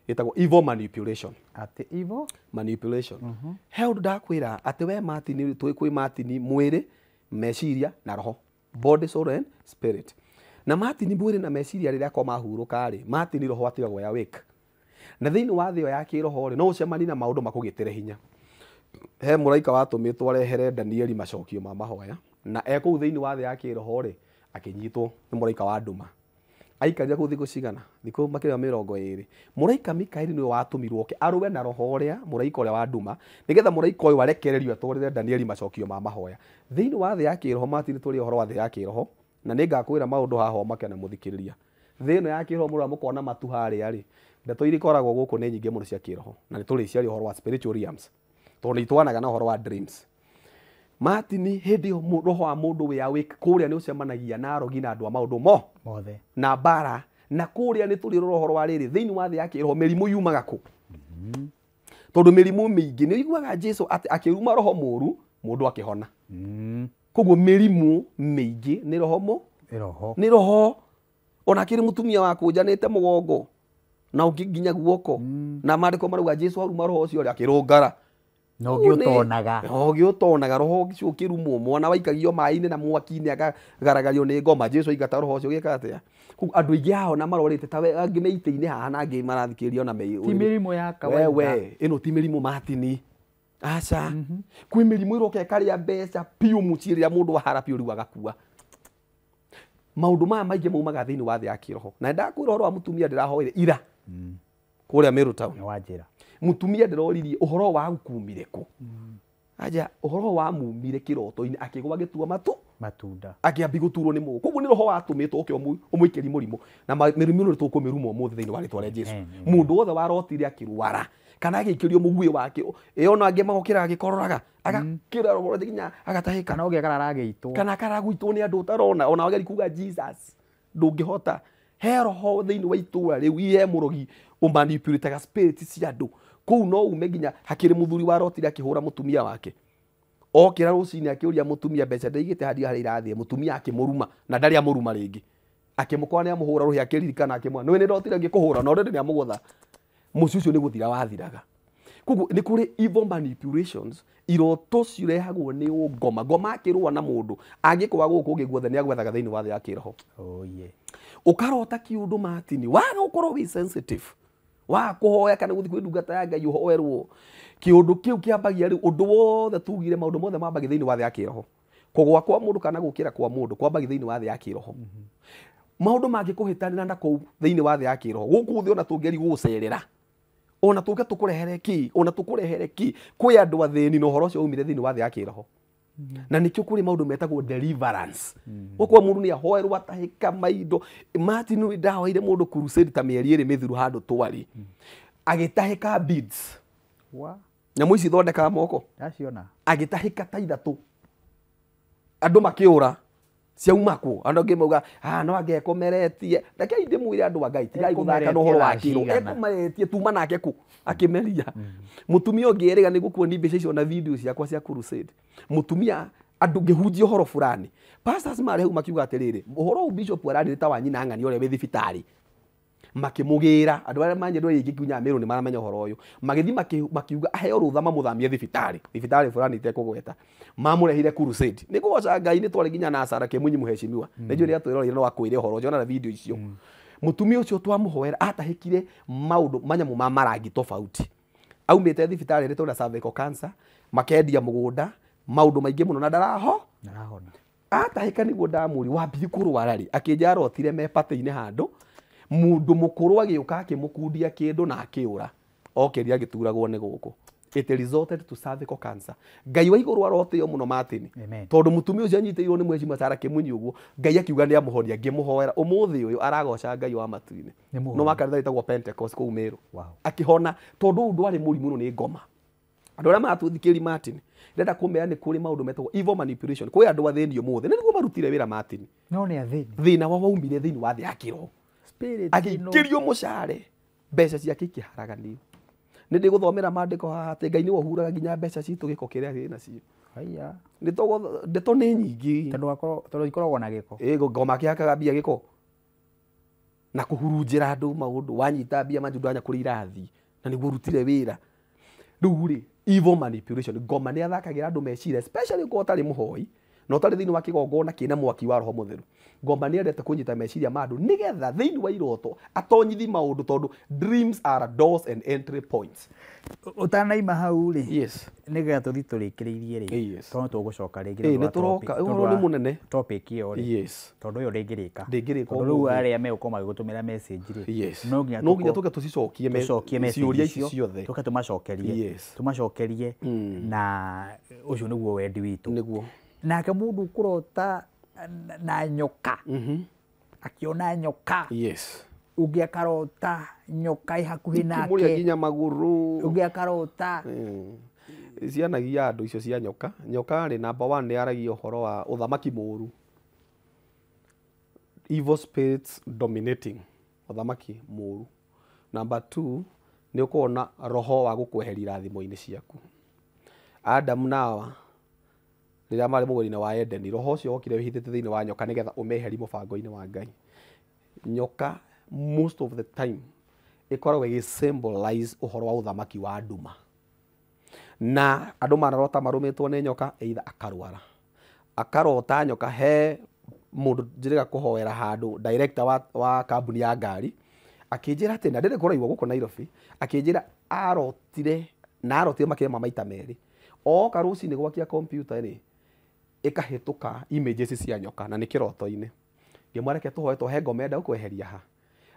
ĩtagwo evil manipulation. Atĩ evil manipulation. He ũndũ ndakwĩra atĩ we Martin, kwĩ Martin mwĩrĩ, meciria na roho, body, soul and spirit. Na Martin mwĩrĩ na meciria rĩrĩa akoma ahurũka rĩ, Martin roho atigagwo ya wake. Na thĩinĩ wa thĩ ĩyo ya kĩroho rĩ, no ũcemanie na maũndũ makũgĩtĩre hinya. He mũraika watũmĩtwo arehere Danieli macokio ma mahoya, na e kũu thĩinĩ wa thĩ ya kĩroho rĩ, akĩnyitwo nĩ mũraika wa nduma. Aikarire kũu thikũ cigana? Thikũ makĩria 20. Mũraika Mikaeli nĩwe watũmirwo oke arũe na roho ũrĩa mũraika ũrĩa wa nduma, nĩgetha mũraika ũyũ arekererio atwarĩre Danieli macokio ma mahoya. Thĩinĩ wa thĩ ya kĩroho Martin, tũrĩ ũhoro wa thĩ ya kĩroho, na nĩngakwĩra maũndũ haha ũmake na mũthikĩrĩria. Thĩ ĩno ya kĩroho mũrora mũkona matu harĩa rĩ, ndeto iria ikoragwo gũkũ nĩ nyingĩ mũno cia kĩroho, na nĩ tũrĩciaria ũhoro wa spiritual realms, tondũ nĩ itwanaga na ũhoro wa dreams. Martin, hĩndĩ ĩyo roho wa mũndũ wĩ awake kũrĩa nĩ ũcemanagia na arogi na andũ a maũndũ mo mothe na mbara, na kũrĩa nĩ tũrĩ ũhoro wa rĩrĩ thĩinĩ wa thĩ ya kĩroho mĩrimũ yumaga kũ? Tondũ mĩrimũ mĩingĩ nĩ ũiguaga Jesu atĩ akĩruma roho mũru mũndũ akĩhona. Koguo mĩrimũ mĩingĩ nĩ roho mũ? Roho. Nĩ roho. Ona akĩrĩ mũtumia wakũnjanĩte mũgongo na ũngĩ nginya guoko, na maandĩko marauga Jesu aruma roho ũcio rĩ akĩrũngara. Na ũngĩ ũtonaga. Ũngĩ ũtonaga roho ũcio ũkĩrumwo, mwana waikagio maĩ-inĩ na mwaki-inĩ akagaragario nĩ ngoma, Jesu aingata roho ũcio ũgĩka atĩa? Koguo andũ aingĩ haha ona marorĩte ta we, angĩ me itĩ-inĩ haha na angĩ marathikĩrĩria ona me Ti mĩrimũ ya kawaida. Wewe, ĩno ti mĩrimũ Martin. Aca. Kwĩ mĩrimũ ĩroka ĩkarĩa mbeca piũ mũciĩ rĩrĩa mũndũ ahara piũ rĩu agakua. Maũndũ maya maingĩ maumaga thĩinĩ wa thĩ ya kĩroho. Na ndakwĩra ũhoro wa mũtumia ndĩrahoire ira. Kũrĩa Meru Town. Nĩ wanjĩra. Mũtumia ndĩroririe ũhoro wa kumire kũ? Aja ũhoro wa mumire kĩroto-inĩ akĩgwa gĩtua matu matunda akĩambi gũturwo nĩ mũgũ. Koguo nĩ roho watũmĩtwo ũke ũmũikĩrie mũrimũ. Na mĩrimũ ĩno tũkũmĩruma ũmũthĩ thĩinĩ wa rĩtwa rĩa Jesu. Mũndũ wothe warotire akĩrwara kana agĩikĩrio mũguĩ wake, ĩ ona angĩ magokĩra agĩkororaga, agakĩra roho nginya agatahĩka. Kana ũngĩ akararagĩitwo. Kana akaragũitwo nĩ andũ ũtarona, ona wageri kuga Jesus ndũngĩhota. He roho thĩinĩ wa itũra rĩu, he mũrogi ũmanipulataga spirit cia andũ. Kũu no ume nginya hakĩrĩ mũthuri warotire akĩhũra mũtumia wake. Okĩra rũcinĩ akĩũria mũtumia mbeca ndaigĩte harĩa harĩa irathiĩ, mũtumia akĩmũruma na ndarĩ amũruma rĩngĩ. Akĩmũkora nĩ amũhũra rũhĩ akĩririkana akĩmwĩra, nĩwe nĩ ndotire ngĩkũhũra na already nĩ amũgũtha. Mũciĩ ũcio nĩ gũthira wathiraga. Koguo nĩ kũrĩ evil manipulations, iroto cirehagwo nĩ ũngoma. Ngoma akĩrũa na mũndũ, angĩkũa gũkũ ũngĩ guothe nĩ agwethaga thĩinĩ wa thĩ ya kĩroho. Oh yeah. Ũkarota kĩũndũ Martin, waga gũkorwo wĩ sensitive, waga kũhoya kana gũthiĩ kwĩ ndungata ya Ngai ũhoerwo, kĩũndũ kĩu kĩambagia rĩu ũndũ wothe tugire maũndũ mothe mambagia thĩinĩ wa thĩ ya kĩroho. Kũgũa kwa mũndũ kana gũkĩra kwa mũndũ kwambagia thĩinĩ wa thĩ ya kĩroho. Maũndũ mangĩkũhĩtanĩra na kũu thĩinĩ wa thĩ ya kĩroho, gũkũ thĩ ona tũngĩgeria gũgũcerera, ona tũke tũkũrehere kĩ, ona tũkũrehere kĩ, kwĩ andũ athĩni na ũhoro ũcio waumire thĩinĩ wa thĩ ya kĩroho. Na nĩkĩo kũrĩ maũndũ metagwo deliverance. Gũkũ mũndũ nĩ ahoerwo atahĩka maindo. Martin nĩ ndahoire mũndũ crusade ta mĩeri ĩrĩ mĩthiru handũ twarĩ. Agĩtahĩka beads. Wa? Nyamũ ici ithondekaga moko. Ndaciona. Agĩtahĩka ta ithatũ. Andũ makĩũra. Ciauma kũ? Andũ angĩ mauga, ah, no angekomeretie. Rekei ndĩmwĩre andũ a Ngai, tigai gũthaka na ũhoro wa kĩroho. Ekomeretie tuma nake kũ? Akĩmeria. Mũtumia ũngĩ erĩga nĩ gũkuonia mbica icio na video ciakwa cia crusade. Mũtumia andũ ngĩhunjia ũhoro fulani. Pastors marĩ hau makiuga atĩrĩrĩ, ũhoro ũyũ bishop aranĩrĩ ta wa nyina ng'ani ũrĩa wĩ thibitarĩ. Makĩmũgĩra, andũ arĩa manyendwo aingĩ nginya Meru nĩ maramenya ũhoro ũyũ. Magĩthiĩ makiuga aheo rũtha mamũthamie thibitarĩ. Thibitarĩ fulani itekũgweta. Mamũrehire crusade. Nĩ kũgoca Ngai nĩ twarĩ nginya na Sara Kĩmunyi mũheshimiwa. Nĩ njũĩ nĩatwĩroreire no akwĩre ũhoro ũcio na video icio. Mũtumia ũcio twamũhoera atahĩkire maũndũ manyamũ ma marangi tofauti. Aumĩte thibitarĩ nĩ tondũ cervical cancer, makendia mũgũnda, maũndũ maingĩ mũno na ndaraho. Ndarahona. Atahĩka nĩguo ndamũri wambiri kũrwara rĩ, akĩnja arotire me patĩ-inĩ handũ, mũndũ mũkũrũ agĩũka akĩmũkundia kĩndũ na akĩũra. Okĩria agĩturagwo nĩ gũkũ. It resulted to cervical cancer. Ngai wa igũrũ arotĩo mũno Martin. Tondũ mũtumia ũcio anyitĩirwo nĩ mweci Macara Kĩmunyi ũguo, Ngai akiuga nĩ amũhonia, ngĩmũhoera. Ũmũthĩ ũyũ aragoca Ngai wa matu-inĩ. No wa kanitha wĩtagwo Pentecost kũu Meru. Akĩhona tondũ ũyũ ndwarĩ mũrimũ, nĩ ngoma. Andũ arĩa maratũthikĩrĩria Martin, ndĩrenda kũmera nĩ kũrĩ maũndũ metagwo evil manipulation. Kwĩ andũ athĩni ũmũthĩ, na nĩguo marutire wĩra Martin. No nĩ athĩni. Thĩna wao waumire thĩinĩ wa thĩ ya kĩroho. Agĩikĩrio mũcare, mbeca ciake ikĩharaganio. Nĩ ndĩgũthomera maandĩko haha atĩ Ngai nĩwe ũhuraga nginya mbeca citũ gĩko kĩrĩa kĩ nacio. Haiya. Ndeto nĩ nyingĩ. Tondũ ikoragwo na gĩko. Ĩ ngoma kĩhakaga mbia gĩko. Na kũhurunjĩra andũ maũndũ, wanyita mbia manju ndwanya kũrĩa irathiĩ, na nĩguo ũrutire wĩra. Rĩu rĩ, evil manipulation, ngoma nĩ athakagĩra andũ meciria, especially ũkorwo ũtarĩ mũhoi na ũtarĩ thĩinĩ wa kĩgongona kĩna mwaki wa Roho Mũtheru. Ngoma nĩ endete kũnyita meciria ma andũ nĩgetha thĩinĩ wa iroto atonyithi maũndũ, tondũ dreams are doors and entry points. Ũtanaima hau rĩ, yes, nĩgetha tũthiĩ tũrĩkĩrĩirie rĩ, tondũ tũgũcoka rĩngĩ. Nĩ tũroka, ũhoro nĩ mũnene. Topic ĩyo rĩ, yes, tondũ ĩyo ndĩngĩrĩka. Ndĩngĩrĩka. Tondũ rĩu arĩa megũkorwo magĩgũtũmĩra message rĩ, yes, no nginya tũke tũcicokie ciũria ici ciothe, tũke tũmacokerie. Yes, tũmacokerie, na ũcio nĩguo wendi witũ. Nĩguo. Nake mũndũ ũkũrota na nyoka, akiona nyoka, yes, ũngĩ akarota nyoka ĩ hakuhĩ nake, ikĩmũrĩa nginya magũrũ, ũngĩ akarota cianagia andũ icio cia nyoka. Nyoka rĩ, number 1 nĩ yaragia ũhoro wa ũthamaki mũũru, evil spirits dominating, ũthamaki mũũru. Number 2 nĩ ũkuona roho wa gũkweheria irathimo-inĩ ciaku. Adamu na Hawa rĩrĩa marĩ mũgũnda-inĩ wa Edeni, roho ũcio wokire wĩhithĩte thĩinĩ wa nyoka nĩgetha ũmeheri mũbango-inĩ wa Ngai. Nyoka most of the time ĩkoragwo ĩgĩ symbolize ũhoro wa ũthamaki wa nduma. Na andũ manarota marũmĩtwo nĩ nyoka, either akarwara, akarota nyoka. He mũndũ njĩrĩga kũhoera handũ, director wa kambuni ya ngari akĩnjĩra atĩ, na ndĩrĩ kũraigua gũkũ Nairobi, akĩnjĩra arotire na arotire makĩria ma maita merĩ. Oka rũcinĩ gwakia computer rĩ, ĩkahĩtũka images cia nyoka na nĩ kĩroto-inĩ. Ngĩmwareke tũhoe tũhe ngoma enda gũkweheria ha.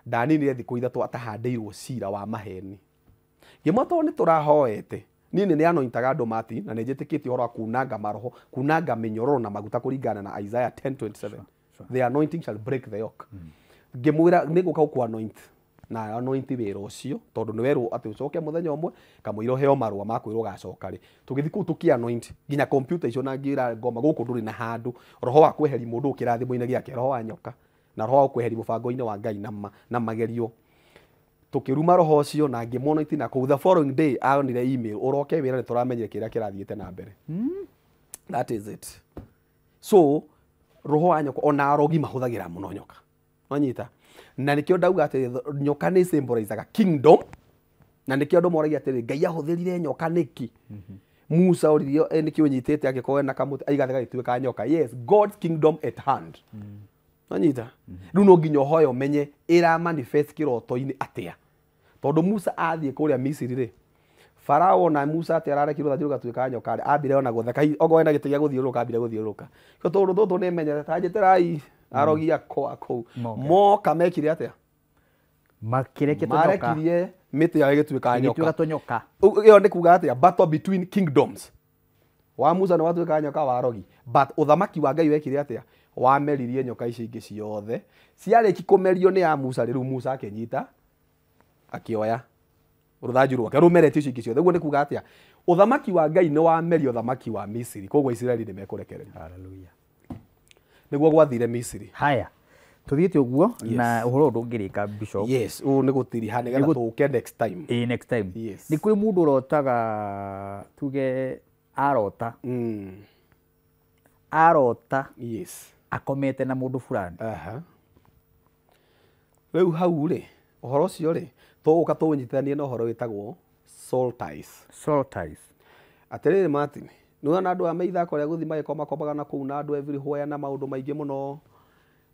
Ndaninire thikũ 3 atahandĩirwo cira wa maheni. Ngĩmwa tondũ nĩ tũrahoete, niĩ nĩ anointaga andũ Martin, na nĩ njĩtĩkĩtie ũhoro wa kunanga maroho, kunanga mĩnyororo na maguta kũringana na Isaiah 10:27. The anointing shall break the yoke. Ngĩmwĩra nĩ ngũka gũkũ anoint, na anoint wĩra ũcio tondũ nĩ werwo atĩ ũcoke mũthenya ũmwe kamũira ũheo marũa ma kwĩrwo ũgacoka rĩ. Tũgĩthiĩ kũu tũkĩ anoint nginya computer icio, na ngĩra ngoma gũkũ ndũrĩ na handũ. Roho wa kweheria mũndũ kĩrathimo-inĩ gĩake, roho wa nyoka na roho wa kweheria mũbango-inĩ wa Ngai na magerio. Tũkĩruma roho ũcio na ngĩmonointi na kũu. The following day aonire email, ũroke wĩra nĩ tũramenyire kĩrĩa kĩrathiĩte na mbere. That is it. So roho wa nyoka ona arogi mahũthagĩra mũno nyoka. Wanyita? Na nĩkĩo ndauga atĩ nyoka nĩ symbolizaga kingdom, na nĩkĩo andũ moragia atĩrĩ, Ngai ahũthĩrire nyoka nĩkĩ? Musa oririo nĩkĩ ũnyitĩte angĩkorwo ena kamũtĩ aigathe gagĩtuĩka nyoka. Yes, God's kingdom at hand. Wanyita? Rĩu no nginya ũhoe ũmenye ĩra manifest kĩroto-inĩ atĩa. Tondũ Musa athiĩ kũrĩa Misiri rĩ, Farao na Musa atĩ ararekirwo rũthanju rũgatuĩka nyoka rĩ, ambire ona gũtheka, okorwo ena gĩtĩ gĩa gũthiũrũrũka ambire gũthiũrũrũka. Tondũ tũtũ nĩ menyete, ta njĩtĩrai arogi akwa kũu. Moka mekire atĩa? Makĩrekia tũnyoka. Marekirie mĩtĩ yao ĩgĩtuĩka nyoka. Ĩgĩtuĩka tũnyoka. Ĩyo nĩ kuga atĩa? Battle between kingdoms. Wa Musa nĩ watuĩka nyoka, wa arogi. But ũthamaki wa Ngai wekire atĩa? Wameririe nyoka ici ingĩ ciothe. Ciarĩki kũmerio nĩ ya Musa, rĩu Musa akĩnyita akĩoya rũthanju rwake rũmeretie icio ingĩ ciothe. Ũguo nĩ kuga atĩa? Ũthamaki wa Ngai nĩ wameria ũthamaki wa Misiri, koguo Isiraeli nĩ mekũrekererio. Hallelujah. Nĩguo gwathire Misiri. Haya, tũthiĩte ũguo na ũhoro ũyũ ndũngĩrĩka Bishop. Yes, ũũ nĩ gũtiriha nĩgetha tũke next time. Ĩĩ, next time. Yes. Nĩ kũrĩ mũndũ ũrotaga, tuge arota. Arota. Yes. Akomete na mũndũ fulani. Rĩu hau rĩ, ũhoro ũcio rĩ, tũgũka tũũnyitithanie na ũhoro wĩtagwo soul ties. Soul ties. Atĩrĩrĩ Martin, nĩ wona andũ a meithako rĩa gũthiĩ magĩkomakomaga na kũu na andũ everywhere na maũndũ maingĩ mũno.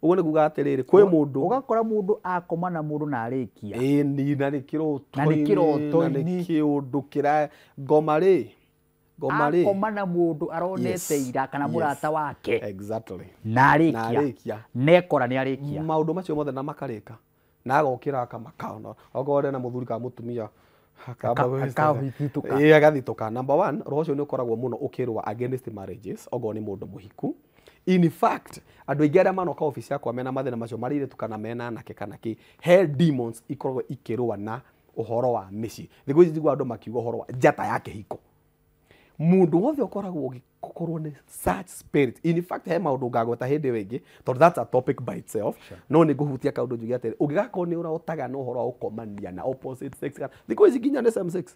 Ũguo nĩ kuga atĩrĩrĩ, kwĩ mũndũ ũgakora mũndũ akoma na mũndũ na arĩkia. Ĩĩ, ni na nĩ kĩroto-inĩ, Na nĩ kĩroto-inĩ. na nĩ kĩũndũ kĩra ngoma rĩ, ngoma rĩ. Akoma na mũndũ aronete ira kana mũrata wake. Exactly. Na arĩkia. Na arĩkia. Nekora nĩ arĩkia. Maũndũ macio mothe na makarĩka. Na agokĩra akamaka ona okorwo arĩ na mũthuri kana mũtumia. Agathitũka. Number one, roho ũcio nĩ ũkoragwo mũno ũkĩrũa against marriages okorwo nĩ mũndũ mũhiku. In fact, andũ aingĩ arĩa manoka obici yakwa mena mathĩna macio marĩ airĩtu kana mena anake kana kĩ, he demons ikoragwo ikĩrũa na ũhoro wa mĩciĩ. Thikũ ici njiguaga andũ makiuga ũhoro wa njata ya kĩhiko. Mũndũ wothe ũkoragwo ũgĩkorwo nĩ such spirit. In fact, he maũndũ ngagweta hĩndĩ ĩyo ĩngĩ, tondũ that's a topic by itself. No nĩ ngũhutia kaũndũ njuge atĩrĩ, ũngĩgakorwo nĩ ũrotaga na ũhoro wa gũkomania na opposite sex, thikũ ici nginya nĩ same sex.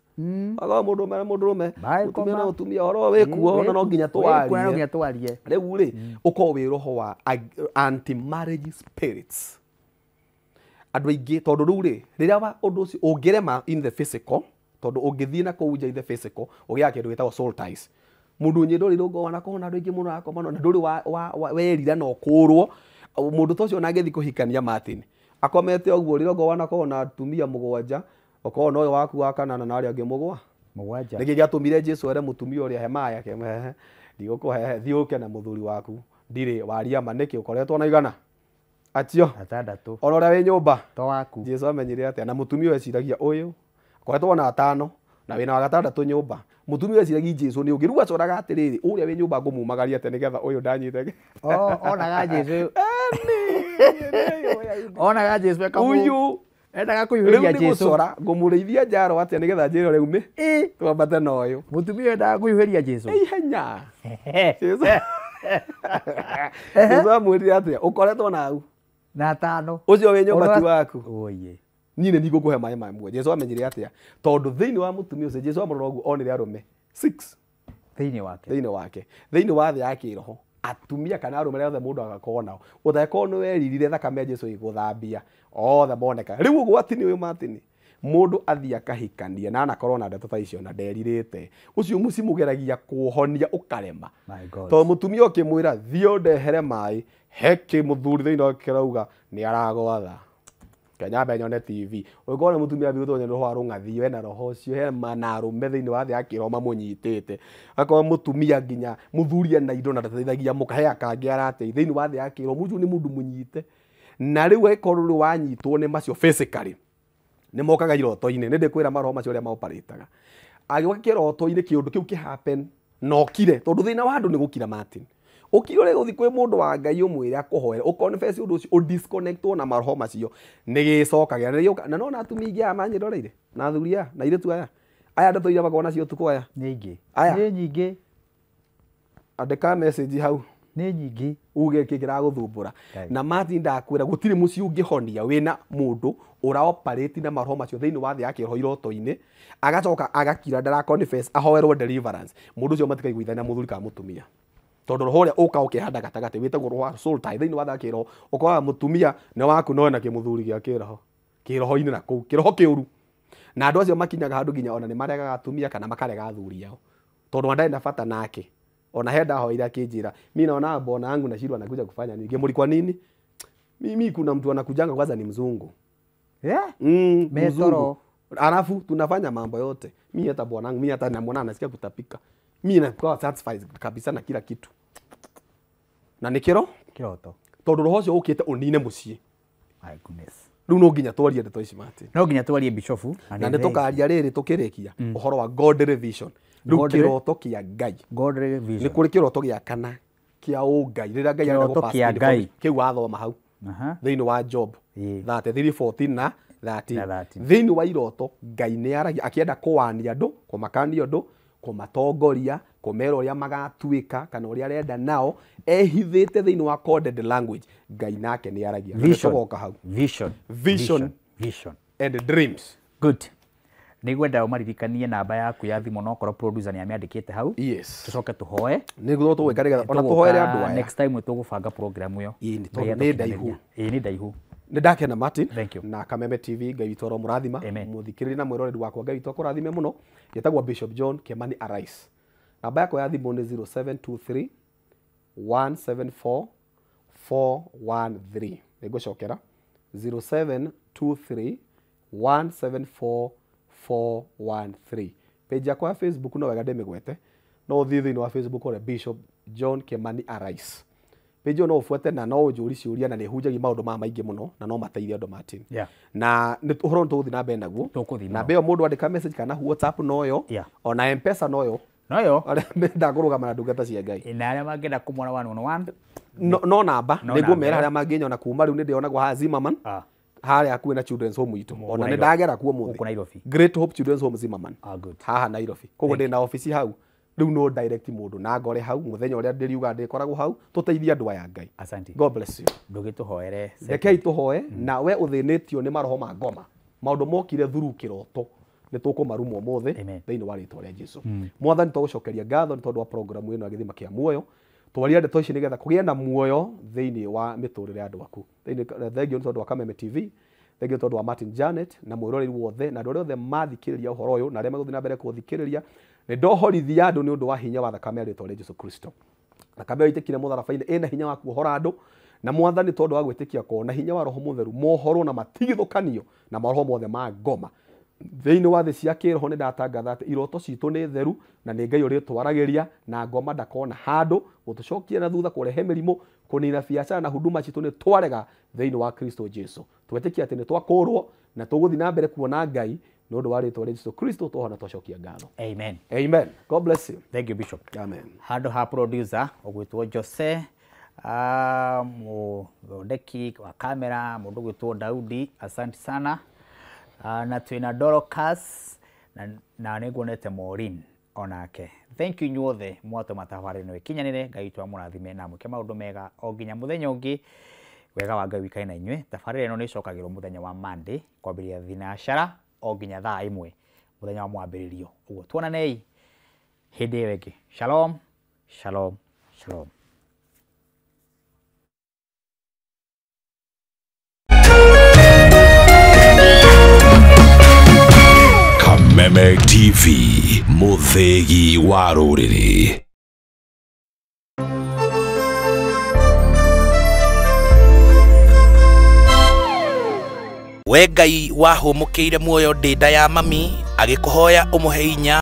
Agakorwo mũndũrũme na mũndũrũme, mũtumia na mũtumia, ũhoro wĩkuo na no nginya twarie. Rĩu rĩ, ũkorwo wĩ roho wa anti-marriage spirits. Andũ aingĩ, tondũ rĩu rĩ, rĩrĩa ũndũ ũcio ũngĩrema in the physical, tondũ ũngĩthiĩ na kũu nja in the physical, ũgĩaga kĩndũ gĩtagwo soul ties. Mũndũ nyĩ ndũrĩ rũngo wanakorwo na andũ aingĩ mũno akomano na ndũrĩ werira na ũkũrwo. Mũndũ ta ũcio ona angĩthiĩ kũhikania Martin, akomete ũguo rĩ, rũngo wanakorwo na atumia mũgwanja, ũkorwo na ũyũ waku wa kanana na arĩa angĩ mũgwanja. Nĩkĩ gĩatũmire Jesũ ere mũtumia ũrĩa he maĩ akĩmũhe, ndigũkũhe, thiĩ ũke na mũthuri waku, ndirĩ waria ma nĩkĩ ũkoretwo na igana acio atandatũ, ona ũrĩa wĩ nyũmba to waku. Jesũ amenyire atĩa? Na mũtumia ũyũ eciragia ũyũ akoretwo na atano na wĩna wa gatandatũ nyũmba. Mũtumia ũyũ eciragia Jesũ nĩ ũngĩ. Rĩu acoraga atĩrĩrĩ, ũrĩa wĩ nyũmba ngũmumagaria atĩa nĩgetha ũyũ ndanyite. Onaga Jesũ. Onaga Jesũ ũyũ endaga kũhiũhĩria Rĩu Jesũ. nĩ gũcora ngũmũrĩithia njaro atĩa nĩgetha njĩre ũrĩa ume twambate na ũyũ. Mũtumia ũyũ endaga kũhiũhĩria Jesũ. Ihenya. Jesũ amwĩrire atĩa? Ũkoretwo na au na atano, ũcio wĩ nyũmba ti waku. Oye. Niĩ nĩ ndigũkũhe maĩ ma muoyo. Jesũ amenyire atĩa? Tondũ thĩinĩ wa mũtumia ũcio Jesũ amũrora ũguo onire arũme 6 thĩinĩ wake. Thĩinĩ wake. Thĩinĩ wa thĩ ya kĩroho, atumia kana arũme arĩa othe mũndũ agakorwo nao, ũtangĩkorwo nĩ weririre thakame ya Jesũ ĩgũthambia, othe moneka. Rĩu ũgwati nĩ ũyũ Martin, mũndũ athiĩ akahikania na anakorwo na ndeto ta icio na nderirĩte, ũcio mũcimũgeragia kũhonia ũkarema. Tondũ mũtumia ũkĩmwĩra thiĩ ũndehere maĩ, he kĩmũthuri thĩinĩ wake kĩrauga nĩ aragwatha. Kenya nyone TV. Ũngĩkorwo nĩ mũtumia athiĩ ũtonye roho wa rũng'athio, hena roho ũcio, he na arũme thĩinĩ wa thĩ ya kĩroho mamũnyitĩte. Akorwo mũtumia nginya mũthuri ena indo na ndateithagia mũka, he akangĩ arateithia thĩinĩ wa thĩ ya kĩroho, mũcio nĩ mũndũ mũnyite. Na rĩu angĩkorwo rĩu wanyitwo nĩ macio physically, nĩ mokaga iroto-inĩ. Nĩ ndĩkwĩra maroho macio ũrĩa maoparĩtaga. Agĩũka kĩroto-inĩ kĩũndũ kĩu kĩ happen na ũkire, tondũ thĩna wa andũ nĩ gũkira Martin. Ũkire ũrĩa gũthiĩ kwĩ mũndũ wa Ngai ũmwĩre akũhoere, ũconfess ũndũ ũcio, ũdisconnectwo na maroho macio, nĩ gĩcokagĩra. Na nona atumia aingĩ aya manyĩroreire, na athuri aya, na airĩtu aya, aya ndeto iria makoragwo nacio ũtukũ aya. Nĩ ingĩ. Aya. Nĩ nyingĩ. Andĩka message hau. Nĩ nyingĩ. Uge kĩ kĩragũthumbũra. Na Martin ndakwĩra gũtirĩ mũciĩ ũngĩhonia wĩna mũndũ ũraoperate na maroho macio thĩinĩ wa thĩ ya kĩroho iroto-inĩ, agacoka agakira ndara confess, ahoerwo deliverance. Mũndũ ũcio matikaiguithania mũthuri kana mũtumia. Tondũ roho ũrĩa ũka ũkĩhanda gatagatĩ wĩtagwo roho wa soul tie thĩinĩ wa thĩ ya kĩroho, ũkoraga mũtumia nĩ waku no ena kĩmũthuri gĩa kĩroho kĩroho-inĩ na kũu kĩroho kĩũru. Na andũ acio makinyaga handũ nginya ona nĩ maregaga atumia kana makarega athuri ao, tondũ ndarĩ na bata nake. Ona he ndahoire akĩnjĩra, mimi naona bwana yangu na shirwa anakuja kufanya nini? Ngemuri kwa nini? Mimi kuna mtu anakujanga kwanza ni mzungu. Yeah? Mzungu. Alafu tunafanya mambo yote. Mimi hata bwana yangu, mimi hata namuona anasikia kutapika. Mimi nakuwa satisfied kabisa na kila kitu. Na nĩ kĩro? Kĩroto. Tondũ roho ũcio ũkĩte ũnine mũciĩ. My goodness. Rĩu no nginya twarie ndeto ici Martin. No nginya twarie Bishofu. Na nĩ tũkaria rĩrĩ tũkĩrĩkia ũhoro wa God vision. Rĩu kĩroto kĩa Ngai. God vision. Nĩ kũrĩ kĩroto gĩa kana kĩa ũngai. Rĩrĩa Ngai arenda Kĩroto kĩa Ngai. Kĩu wathoma hau. Thĩinĩ wa Job 33:14 na 13. Thĩinĩ wa iroto Ngai nĩ aragia akĩenda kũwania andũ, kũmakania andũ, kũmatongoria, kũmera ũrĩa magatuĩka kana ũrĩa arenda nao, ehithĩte thĩinĩ wa coded language. Ngai nake nĩ aragia. Vision. Hau. Vision. Vision. Vision. And dreams. Good. Nĩngwenda ũmaririkanie namba yaku ya thimũ no korwo producer nĩ amĩandĩkĩte hau. Yes. Tũcoke tũhoe. Nĩguo tũgwĩka nĩgetha ona tũhoere andũ aya. Next time nĩtũgũbanga program ĩyo. Ĩĩ nĩ tondũ nĩ ndaihu. Ĩĩ nĩ ndaihu. Nĩ ndakena Martin. Thank you. Na Kameme TV Ngai witũ aromũrathima. Mũthikĩrĩria na mwĩroreri wakwa Ngai witũ akũrathime mũno. Njĩtagwo Bishop John Kimani Arise. Namba yakwa ya thimũ nĩ 0723 174 413. Nĩngũcokera 0723 174 413. Page yakwa ya Facebook no wega ndĩmĩgwete, no ũthiĩ thĩinĩ wa Facebook ũrĩa Bishop John Kimani Arise. Page ĩyo no ũbuate na no ũnjũri ciũria na nĩ hunjagia maũndũ maya maingĩ mũno na no mateithie andũ Martin. Na nĩ ũhoro nĩ tũgũthiĩ na mbere naguo. Namba ĩyo mũndũ andĩka message kana WhatsApp noyo, ona M-Pesa noyo. Noyo. Arĩa menda kũrũgama na ndungata cia Ngai. Na arĩa mangĩenda kũmwona one on one. No namba nĩ ngũmera harĩa mangĩnyona kuma rĩu nĩ ndĩonagwo haha Zimmerman. Harĩa hakuhĩ na Children's Home itũ. Ona nĩ ndagera kuo mũthĩ. Nairobi. Great Hope Children's Home Zimmerman. Haha Nairobi. Koguo ndĩ na ofici hau. Rĩu no direct mũndũ na ngore hau mũthenya ũrĩa ndĩriuga ndĩkoragwo hau tũteithie andũ aya Ngai. Asante. God bless you. Ndũgĩtũhoere. Rekei tũhoe na we ũthĩnĩtio nĩ maroho ma ngoma. Maũndũ mokire through kĩroto. Nĩ tũkũmarumwo ũmũthĩ thĩinĩ wa rĩtwa rĩa Jesu. Mwathani tũgũcokeria ngatho nĩ tondũ wa programu ĩno ya gĩthima kĩa muoyo. Twaria ndeto ici nĩgetha kũgĩe na muoyo thĩinĩ wa mĩtũrĩre ya andũ aku. Thengio nĩ tondũ wa Kameme TV, thengio nĩ tondũ wa Martin Janet na mwĩroreri wothe na andũ arĩa othe mathikĩrĩria ũhoro ũyũ na arĩa megũthiĩ na mbere kũthikĩrĩria. Nĩ ndohorithia andũ nĩ ũndũ wa hinya wa thakame ya rĩtwa rĩa Jesu Kristo. Thakame ĩyo ĩitĩkire mũtharaba-inĩ ĩna hinya wa kuohora andũ na Mwathani tondũ wa gwĩtĩkia kwao na hinya wa Roho Mũtheru mohorwo na matigithũkanio na maroho mothe ma ngoma. Thĩinĩ wa thĩ cia kĩroho nĩ ndatangatha atĩ iroto citũ nĩ theru na nĩ Ngai ũrĩtwaragĩria na ngoma ndakona handũ gũtũcokia na thutha kũrehe mĩrimũ kũnina biacara na huduma citũ nĩ twarega thĩinĩ wa Kristo Jesu. Twetĩkia atĩ nĩ twakũrwo na tũgũthiĩ na mbere kuona Ngai nĩ ũndũ wa rĩtwa rĩa Jesu Kristo twohona twacokia ngatho. Amen. Amen. God bless you. Thank you, Bishop. Amen. Handũ ha producer ũgwĩtwo Jose, mũthondeki wa kamera mũndũ ũgwĩtwo Daudi, asante sana. Na twĩna Dorcas na nĩ nguonete Maureen onake. Thank you inyuothe mwatũma tabarĩra ĩno ĩkinyanĩre. Ngai witũ amũrathime na amwĩke maũndũ mega o nginya mũthenya ũngĩ. Wega wa Ngai wĩikare na inyuĩ. Tabarĩra ĩno nĩ ĩcokagĩrwo mũthenya wa Monday kwambĩrĩria thinacara o nginya thaa 1 mũthenya wa mwambĩrĩrio. Ũguo tuonanei hĩndĩ ĩyo ĩngĩ. Shalom, shalom, shalom. Kameme TV, mũthĩgi wa rũrĩrĩ. We Ngai wahũmũkĩire muoyo ndĩ nda ya mami agĩkũhoya ũmũhe hinya.